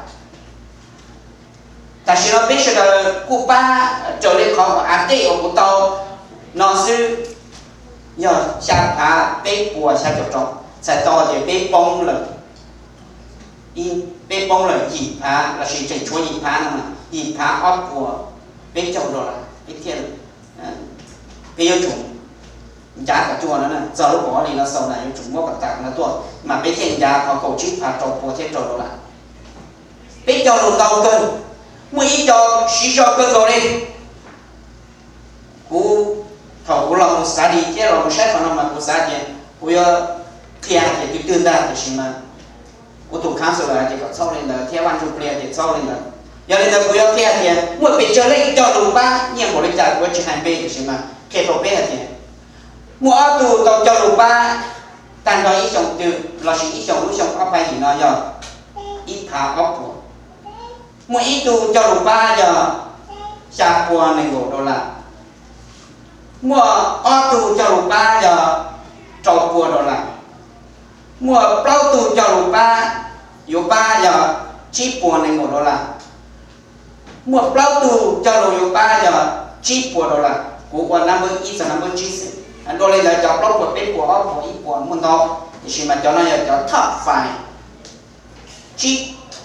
Tam sim no peb sawv daws kuj pab raws li qhov av tej uas kuv tau no xwb, yog xya phav peb puas xya caum rau, txhais tau tias peb poob lawm, peb poob lawm yim phav lossis tseem tshuav yim phav no, yim phav ob puas peb caug dollar peb thiaj, peb yuav tsum ncav kom cuag no, txog lub pov li no xaus na yuav tsum muab kom tas no tuaj mas peb thiaj ncav qhov kaum tsib phav rau pua thiab rau dollar. Peb cog lus ntau kawg, muaj ib co siv zog kawg nkaus li. Kuv, thaum kuv los mus study thiab los mus saib qhov no mas kuv xav tias kuv yuav qhia hais tias twg twg ntag, tiam sis mas kuv tus counselor hais tias kom txhob ua li ntawd thiab Vaj Ntsuj Plig tias txhob ua li ntawd. Yog li ntawd kuv yuav qhia tias muaj pes tsawg leej cog lus pab nyiaj npaum li cas kuv yuav tsis hais npe, tiam sis mas qhia rau peb hais tias muaj ob tug tau cog lus pab tag nrho ib xyoos twg lossis ib xyoos lub xyoo ob phav yim no yog ib phav ob puas. Muaj ib tug cog lus pab yog xya pua nees nkaum dollar. Muaj ob tug cog lus pab yog rau pua dollar. Muaj plaub tug cog lus pab, yuav pab yog tsib puas nees nkaum dollar. Muaj plaub tug cog lus yuav pab yog tsib puas dollar. Kuv ua number ib txog number tsib xwb. Dua li ntawd cov plaub puas, peb puas, ob puas, ib puas muaj ntau, tiam sis mas cov no yog cov top five, tsib,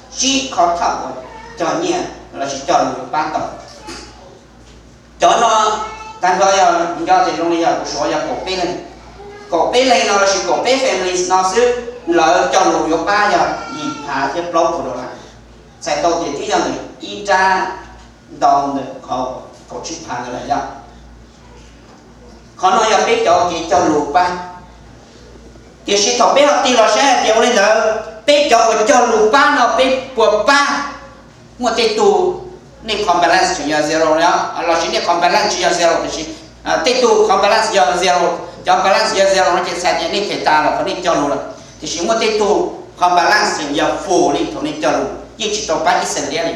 tsib qhov top uas cog nyiaj lossis cog lus yuav pab tau. Cov no tag nrho yog nco tias zoo li yog kuv suav yog kaum peb leeg. Kaum peb leeg no lossis kaum peb families no xwb, lawv cog lus yuav pab yog yim phav thiab plaub puas dollar. Txhais tau tias twb yog ntawm ib nrab ntau ntawm qhov kaum tsib phav ntawd lawm yog. Qhov no yog peb cov kev cog lus pab. Tiam sis thaum peb ho tig los saib hais tias ua li ntawd peb cov uas cog lus pab no peb puas pab? Muaj tej tug nej qhov balance tseem yog zero, lossis nej qhov balance tsis yog zero, tiam sis tej tug qhov balance yog zero. Cov balance yog zero no ces txhais tias nej them tas lawm qhov nej cog lus lawm, tiam sis muaj tej tug qhov balance tseem yog full li thaum nej cog lus, yeej tsis tau pab ib xees liab li.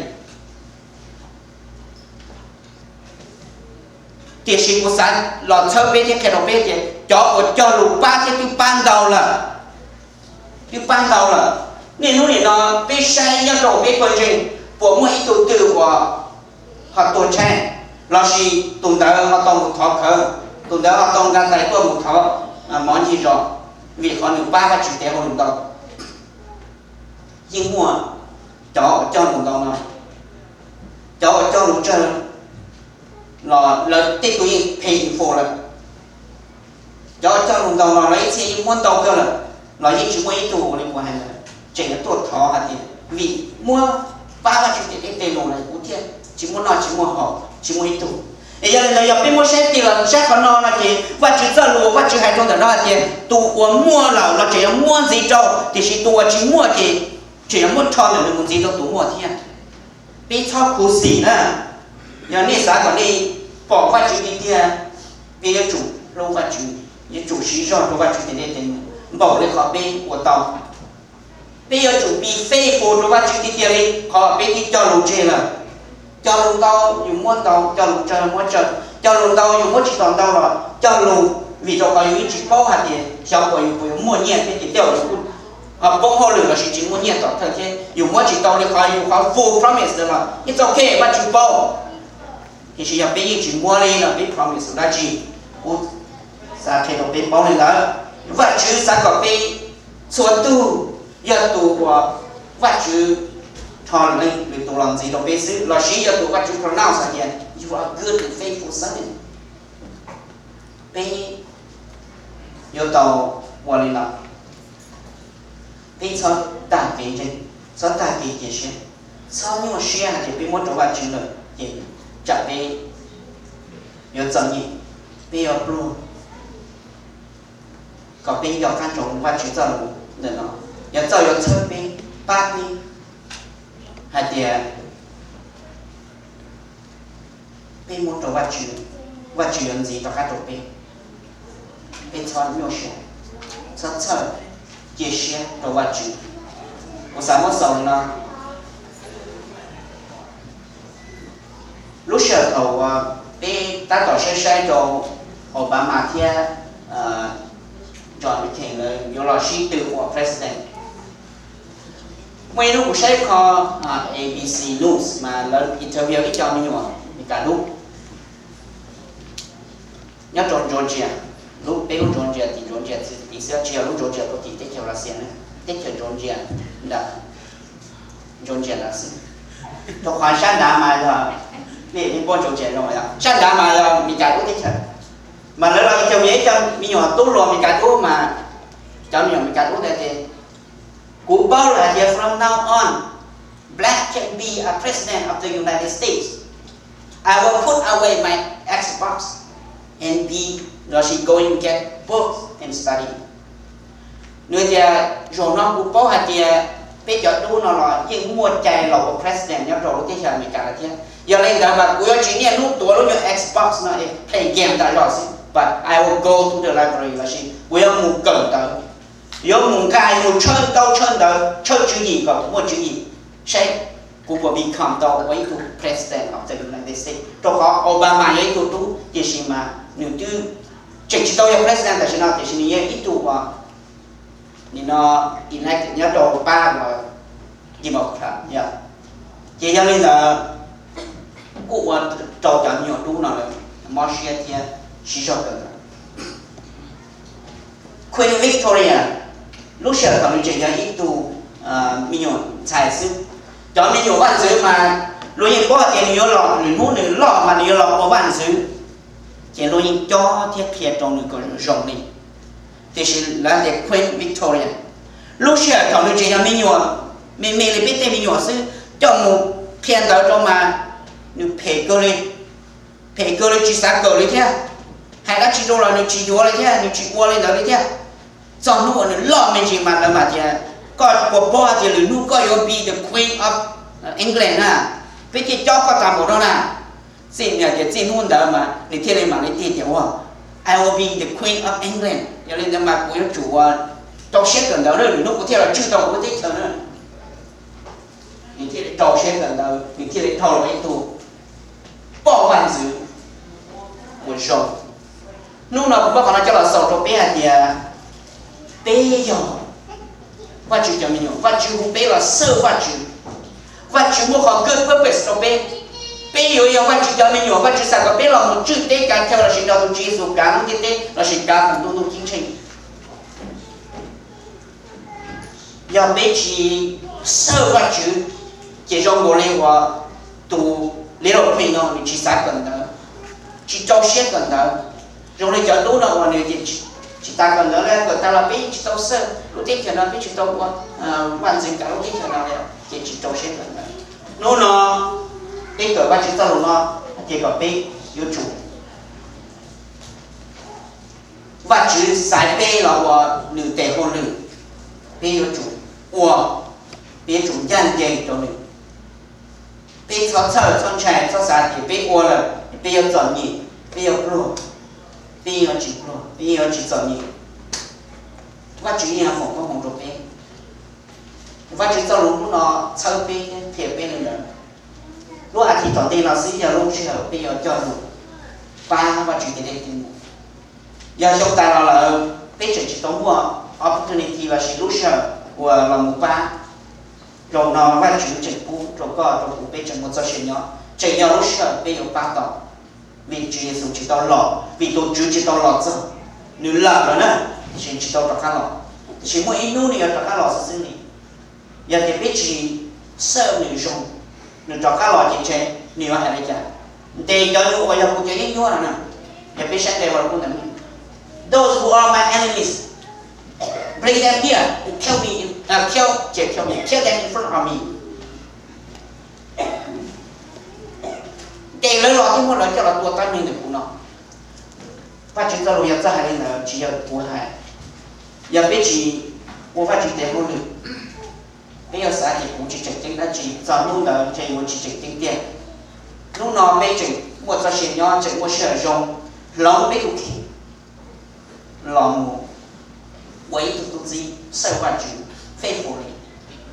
Tiam sis kuv xav los txhawb peb thiab qhia rau peb tias cov uas cog lus pab thiab twb pab ntau lawm, twb pab ntau lawm. Niaj hnub nim no peb saib nyob rau peb pawg ntseeg puas muaj ib tug twg uas ho tuag tshaib, lossis tus ntawd ho tau mus thov khawv, tus ntawd ho tau nqa tais tuaj mus thov mov ncig zos, vim qhov nws pab Vajtswv tes hauj lwm ntau? Yeej muaj. Cov uas cog lus ntau no, cov uas cog lus tsawg los lawv tej tug yeej pay in full lawm. Cov uas cog lus ntau no lawv ib txhia yeej muab ntau kawg lawm, los yeej tsis muaj ib tug ua li kuv hais ntawd tseem yuav tuaj thov hais tias vim muab pab Vajtswv tes dej tes num lawm kuv thiaj tsis muaj noj tsis muaj haus tsis muaj ib tug. Es yog li ntawd yog peb muab saib tig los saib qhov no no ces Vajtswv txoj lus uas Vajtswv hais rau ntawm no hais tias tus uas muaj lawm los tseem yuav muab ntxiv rau, tiam sis tus uas tsis muaj ces tseem yuav muab rho ntawm nws mus ntxiv rau tus muaj thiab. Peb txhob khuv xim na. Yog nej xav kom nej pom Vajtswv tiag tiag, peb yuav tsum hlub Vajtswv, yuav tsum siv zog rau Vajtswv tes dej tes num npaum li qhov peb ua tau. Peb yuav tsum be faithful rau Vajtswv tiag tiag li qhov peb twb cog lus tseg lawm. Cog lus ntau yus muab ntau, cog lus tsawg muab tsawg, cog lus ntau yus muab tsis tau ntau los cog lus, vim rau qhov yus yeej tsis paub hais tias xyov puas yus puas yuav muaj nyiaj thiab ces tej zaum yus kuj ho poob hauj lwm lossis tsis muaj nyiaj tom thawj thiab yus muab tsis tau li qhov yus qhov full promise ntawd los it's okay, Vajtswv paub. Tiam sis yog peb yeej tsis muab li no peb promise dab tsi? Kuv xav qhia rau peb paub li ntawd, Vajtswv xav kom peb txhua tug yog tus uas Vajtswv rho lwm leej lwm tus los ntxiv rau peb xwb, lossis yog tus Vajtswv pronounce hais tias you are good and faithful servant. Peb yuav tau ua li no. Peb txhob tag kev ntseeg, txhob tag kev cia siab, txhob nyuaj siab hais tias peb muab rau Vajtswv lawm ces tsam peb yuav txom nyem, peb yuav pluag. Kom peb nco qab ntsoov Vajtswv txoj lus ntawm no, yog txoj yuav txhawb peb, pab peb hais tias peb muab rau Vajtswv, Vajtswv yuav ntxiv rov qab rau peb. Peb txhob nyuaj siab, txhob txhawj, cia siab rau Vajtswv. Kuv xav muab xaus li no. Lub sij hawm thaum uas peb tab tom saib saib rau Obama thiab John McCain lawv yuav los sib tw ua president. Muaj ib hnub kuv saib qho A B C News mas lawv interview ib co me nyuam Meskas dub nyob rau Georgia, lub peb lub Georgia tim Georgia tim xwb, tsis yog lub Georgia puag tim teb chaws Russia na, teb chaws Georgia nram Georgia nram xwb. Rau qhov sab nrad mas yog, nej puab Georgia zoo, sab nrad mas yog Meskas dub teb chaws. Mas lawv los interview ib co me nyuam tub hluas Meskas dub mas cov me nyuam Meskas dub ntawd tias, kuv paub lawm hais tias from now on, black can be a president of the United States. I will put away my Xbox and be, lossis going get books and study. Nws tias zaum no kuv paub hais tias peb cov dub no los yeej muaj cai los ua president nyob rau lub teb chaws Amelikas lawm thiab. Yog li ntawd mas kuv yuav tsis niaj hnub tuav lub nyuag Xbox no es play game tas zog xwb, but I will go to the library, lossis kuv yuav mus kawm ntawv, yuav mus nqa mus tshawb ntaub tshawb ntawv, tshawb tswv yim kom muaj tswv yim, saib kuv puas become tau ua ib tug president of the United States. Rau qhov Obama yog ib tug dub tiam sis mas nws twb tseem tsis tau yog president tam sim no, tiam sis nws yog ib tug uas nim no elected nyob rau pab uas Democrat yog. Ces yog li ntawd kuj ua rau cov me nyuam dub no lawv mob siab thiab siv zog kawm ntawv. Queen Victoria lub sij hawm thaum nws tseem yog ib tug me nyuam ntxhais xwb, cov me nyuam vaj ntxwv mas luag yeej paub hais tias nws yuav los, lwm hnub nws loj mas nws yuav los ua vaj ntxwv, ces luag yeej cob thiab qhia rau nws kom zoo li. Tiam sis lawv tias Queen Victoria lub sij hawm thaum nws tseem yog me nyuam, me me li peb tej me nyuam xwb, coj mus qhia ntawv rau mas nws phem kawg li, phem kawg li tsis xav kawm li thiab, hais dab tsi rau los nws tsis yuav li thiab, nws tsis ua li ntawd li thiab. Txog hnub uas nws loj me ntsis mas lawv mam tias, koj puas paub tias lwm hnub koj yuav be the Queen of England na, peb thiaj cob koj tas npaum no na. Txij nws tias txij hnub ntawd mas nws thiaj li mam li tias tias ua, I will be the Queen of England, yog li ntawd mas kuv yuav tsum ua rau siab kawm ntawv, lwm hnub kuv thiaj los tswj tau kuv lub teb chaws na. Nws thiaj li rau siab kawm ntawv, nws thiaj li dhau los ib tug poj vaj ntxwv uas zoo. Hnub no kuv muab qhov no coj los xaus rau peb hais tias peb yog Vajtswv cov me nyuam, Vajtswv hu peb los serve Vajtswv. Vajtswv muaj qhov good purpose rau peb. Peb yuav yog Vajtswv cov me nyuam, Vajtswv xav kom peb los mus tswj teb kav chaw lossis nrog tus Tswv Yexus kav lub ntiaj teb lossis kav tus ntuj ntuj ceeb tsheej. Yog peb tsis serve Vajtswv, ces zoo nkaus li uas tus Little Pig no nws tsis xav kawm ntawv, tsis rau siab kawm ntawv. Zoo li cov dub no uas nws ces tsis tas kawm ntawv li, kawm tas los peb tsis tau serve lub teb chaws no, peb tsis tau ua vaj ntxwv kav lub teb chaws no li, ces tsis rau siab kawm ntawv. Hnub no peb kawm Vajtswv txoj lus no hais tias kom peb yuav tsum, Vajtswv xaiv peb los ua nws tes hauj lwm, peb yuav tsum ua, peb yuav tsum ncaj ncees rau nws. Peb txhob txhawj txhob ntshai, txhob xav tias peb ua lawm peb yuav txom nyem, peb yuav pluag, peb yuav tsis pluag, peb yuav tsis txom nyem. Vajtswv yeej yuav foom koob hmoov rau peb. Vajtswv txoj lus hnub no txhawb peb thiab qhia peb li ntawd. Lub as thiv tom ntej no xwb yog lub sij hawm peb yuav coj lus pab Vajtswv tej dej tej mus. Yog xyoo tas los lawm peb tseem tsis tau muaj opportunity lossis lub sij hawm uas los mus pab, zaum no Vajtswv tseem pub rau koj rau kuv peb tseem muaj txoj sia nyob, tseem yog lub sij hawm peb yuav pab tau. Vim Tswv Yexus tsis tau los, vim tus Tswv tsis tau los txog, nws lawm lawm na, tiam sis tsis tau rov qab los. Tiam sis muaj ib hnub nws yuav rov qab los xwb xwb li. Yog tias peb tsis serve nws zoo, nws rov qab los ces ntshe nws yuav hais li cas? Ntes cov nyuj uas yog kuv cov yeeb ncuab no na. Yog peb saib nqe ua lus ntawd, those who are my enemies, bring them here to kill me, uh, kill, kill me, kill them in front of me. Ntes lawv los thiab muab lawv coj los tua tab meeg ntawm kuv no. Vajtswv txoj lus yog txawj hais li ntawd, tsis yog kuv hais. Yog peb tsis ua Vajtswv tes hauj lwm, peb yuav xav tias kuv tsis tseem ceeb dab tsi, txog hnub ntawd ntshe yuav tsis tseem ceeb tiag. Hnub no peb tseem muaj txoj sia nyob, tseem muaj sij hawm zoo hloov peb tus kheej los mus ua ib tug tub txib serve Vajtswv faithfully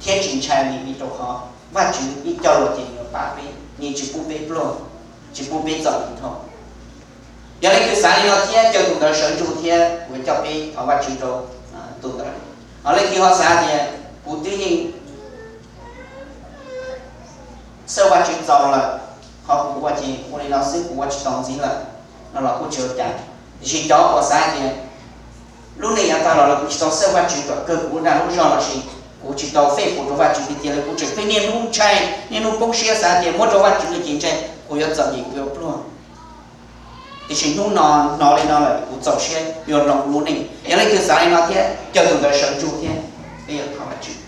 thiab tsis ntshai li, vim rau qhov Vajtswv yeej cog lus tias nws yuav pab peb, nws tsis pub peb pluag, tsis pub peb txom nyem dhau. Yog leej twg xav li no thiab caw tus ntawd sawv ntsug thiab kuv yuav coj peb thov Vajtswv rau tus ntawd. Ho leej twg ho xav tias kuv twb yeej xawj Vajtswv txaus lawm, ho kuv ua ces ua li no xwb kuv ua tsis tau ntxiv lawm no los kuj tsis ua cas. Tiam sis cov uas xav tias lub neej yav tag los lawm kuv tsis tau xawj Vajtswv kom kawg kuv lub dag lub zog lossis kuv tsis tau faithful rau Vajtswv tiag tiag li, kuv tseem pheej niaj hnub ntshai niaj hnub poob siab xav tias muab rau Vajtswv li ces ntshai kuv yuav txom nyem kuv yuav pluag. Tiam sis hnub no hnov li no lawm kuv txaus siab yuav hloov kuv lub neej. Yog leej twg xav li no thiab caw tus ntawd sawv ntsug thiab peb yuav thov Vajtswv.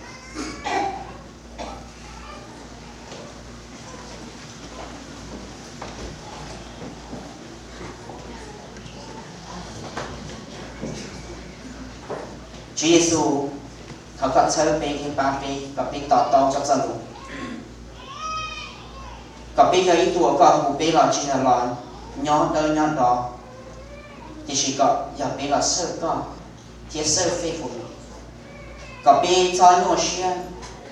Tswv Yexus, thov koj txhawb peb thiab pab peb kom peb to taub koj txoj lus, kom peb yog ib tug uas koj hu peb los tsis yog los nyob dawb nyob do, tiam sis kom yog peb los xawj koj thiab xawj faithful, kom peb txhob nyuaj siab.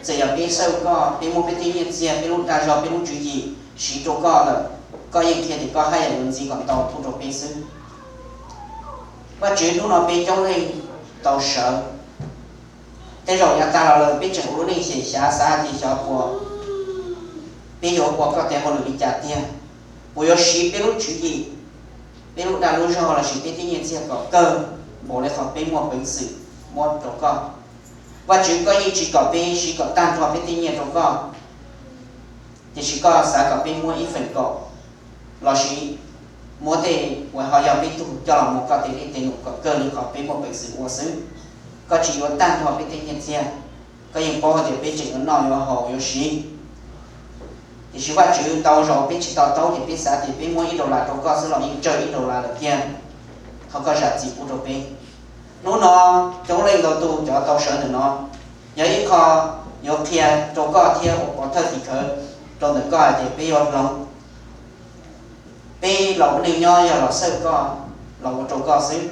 Txawm yog peb xawj koj, peb muab peb tej nyiaj txiag, peb lub dag zog, peb lub tswv yim siv rau koj lawm, koj yeej qhia tias koj haj yam yuav ntxiv kom ntau pub rau peb xwb. Vajtswv, hnub no peb coob leej tau sawv, tej zaum yav tag los lawm peb tseem ua lub neej xyem xyav xav hais tias xyov puas peb yuav ua koj tes hauj lwm li cas tiag, puas yuav siv peb lub tswv yim, peb lub dag lub zog lossis peb tej nyiaj txiag kom kawg npaum li qhov peb muaj peev xwm muab rau koj. Vajtswv, koj yeej tsis kom peb siv kom tag nrho peb tej nyiaj rau koj, tiam sis koj xav kom peb muab ib feem kaum lossis muab tej uas ho yog peb tug coj los mus koj tej dej tej num kom kawg li qhov peb muaj peev xwm ua xwb. Koj tsis yuav tag nrho peb tej nyiaj txiag, koj yeej paub hais tias peb tseem yuav noj yuav haus yuav siv. Tiam sis Vajtswv, ntau zaus peb tsis to taub ces peb xav tias peb muab ib dollar rau koj xwb los yeej tsawg ib dollar lawm tiag. Thov koj zam txim pub rau peb. Hnub no coob leej ntau tus cov tau sawv ntawm no, yog ib qho yuav qhia rau koj thiab ua pov thawj tim khawv rau ntawm koj hais tias peb yuav hloov peb los ua neej nyob yog los xawj koj, los ua rau koj xwb.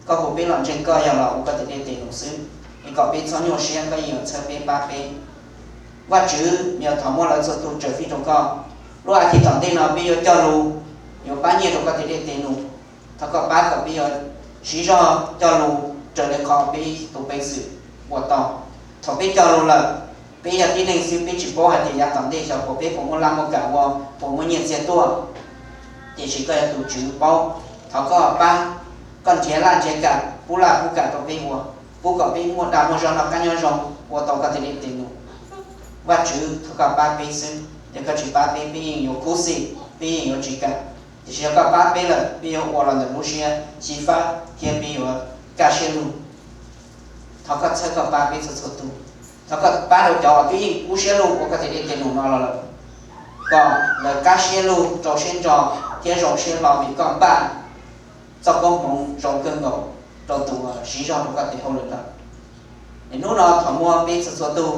Koj hu peb los ntseeg koj yog los ua koj tej dej tej num xwb, es kom peb txhob nyuaj siab, koj yeej yuav txhawb peb pab peb. Vajtswv, yog thov muab lawv txhua tus tsaws fij rau koj. Lub as thiv tom ntej no peb yuav cog lus, yuav pab nyiaj rau koj tej dej tej num. Thov koj pab kom peb yuav siv zog cog lus raws li qhov peb tus peev xwm ua tau. Thaum peb cog lus lawm, peb yog tib neeg xwb peb tsis paub hais tias yav tom ntej xyov puas peb puas muaj laj muaj kam ua, puas muaj nyiaj txiag tuaj. Tiam sis koj yog tus Tswv paub, thov koj pab, koj nrhiav laj nrhiav kam pub laj pub kam rau peb ua, pub kom peb muaj dag muaj zog noj qab nyob zoo ua tau koj tej dej tej num. Vajtswv, thov koj pab peb xwb, yog koj tsis pab peb, peb yeej yuav khuv xim, peb yeej yuav tsis kam. Tiam sis yog koj pab peb lawm, peb yuav ua los ntawm lub siab xyiv fab thiab peb yuav kaj siab lug. Thov koj txhawb koj pab peb txhua txhua tus. Thov koj pab rau cov uas twb yeej kub siab lug ua koj tej dej tej num no los lawm, kom lawv qab siab lug, rau siab ntso thiab zoo siab hlo vim koj npaj txoj koob hmoov zoo kawg nkaus rau tus uas siv zog rau koj tes hauj lwm lawm. Es hnub no thov muab peb txhua txhua tus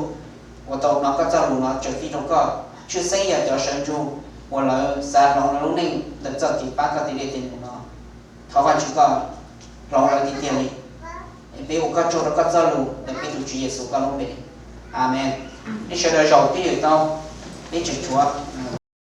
uas tau hnov koj txoj lus no tsaws fij rau koj, tshwj xeeb yog cov sawv ntsug uas lawv xav hloov lawv lub neej ntawm txoj kev pab koj tej dej tej num no. Thov Vajtswv koj hloov lawv tiag tiag li. Es peb ua koj tsaug rau koj txoj lus ntawm peb tus Tswv Yexus koj lub npe. Amees. Nej sawv daws zaum twj ywm tau, peb tseem tshuav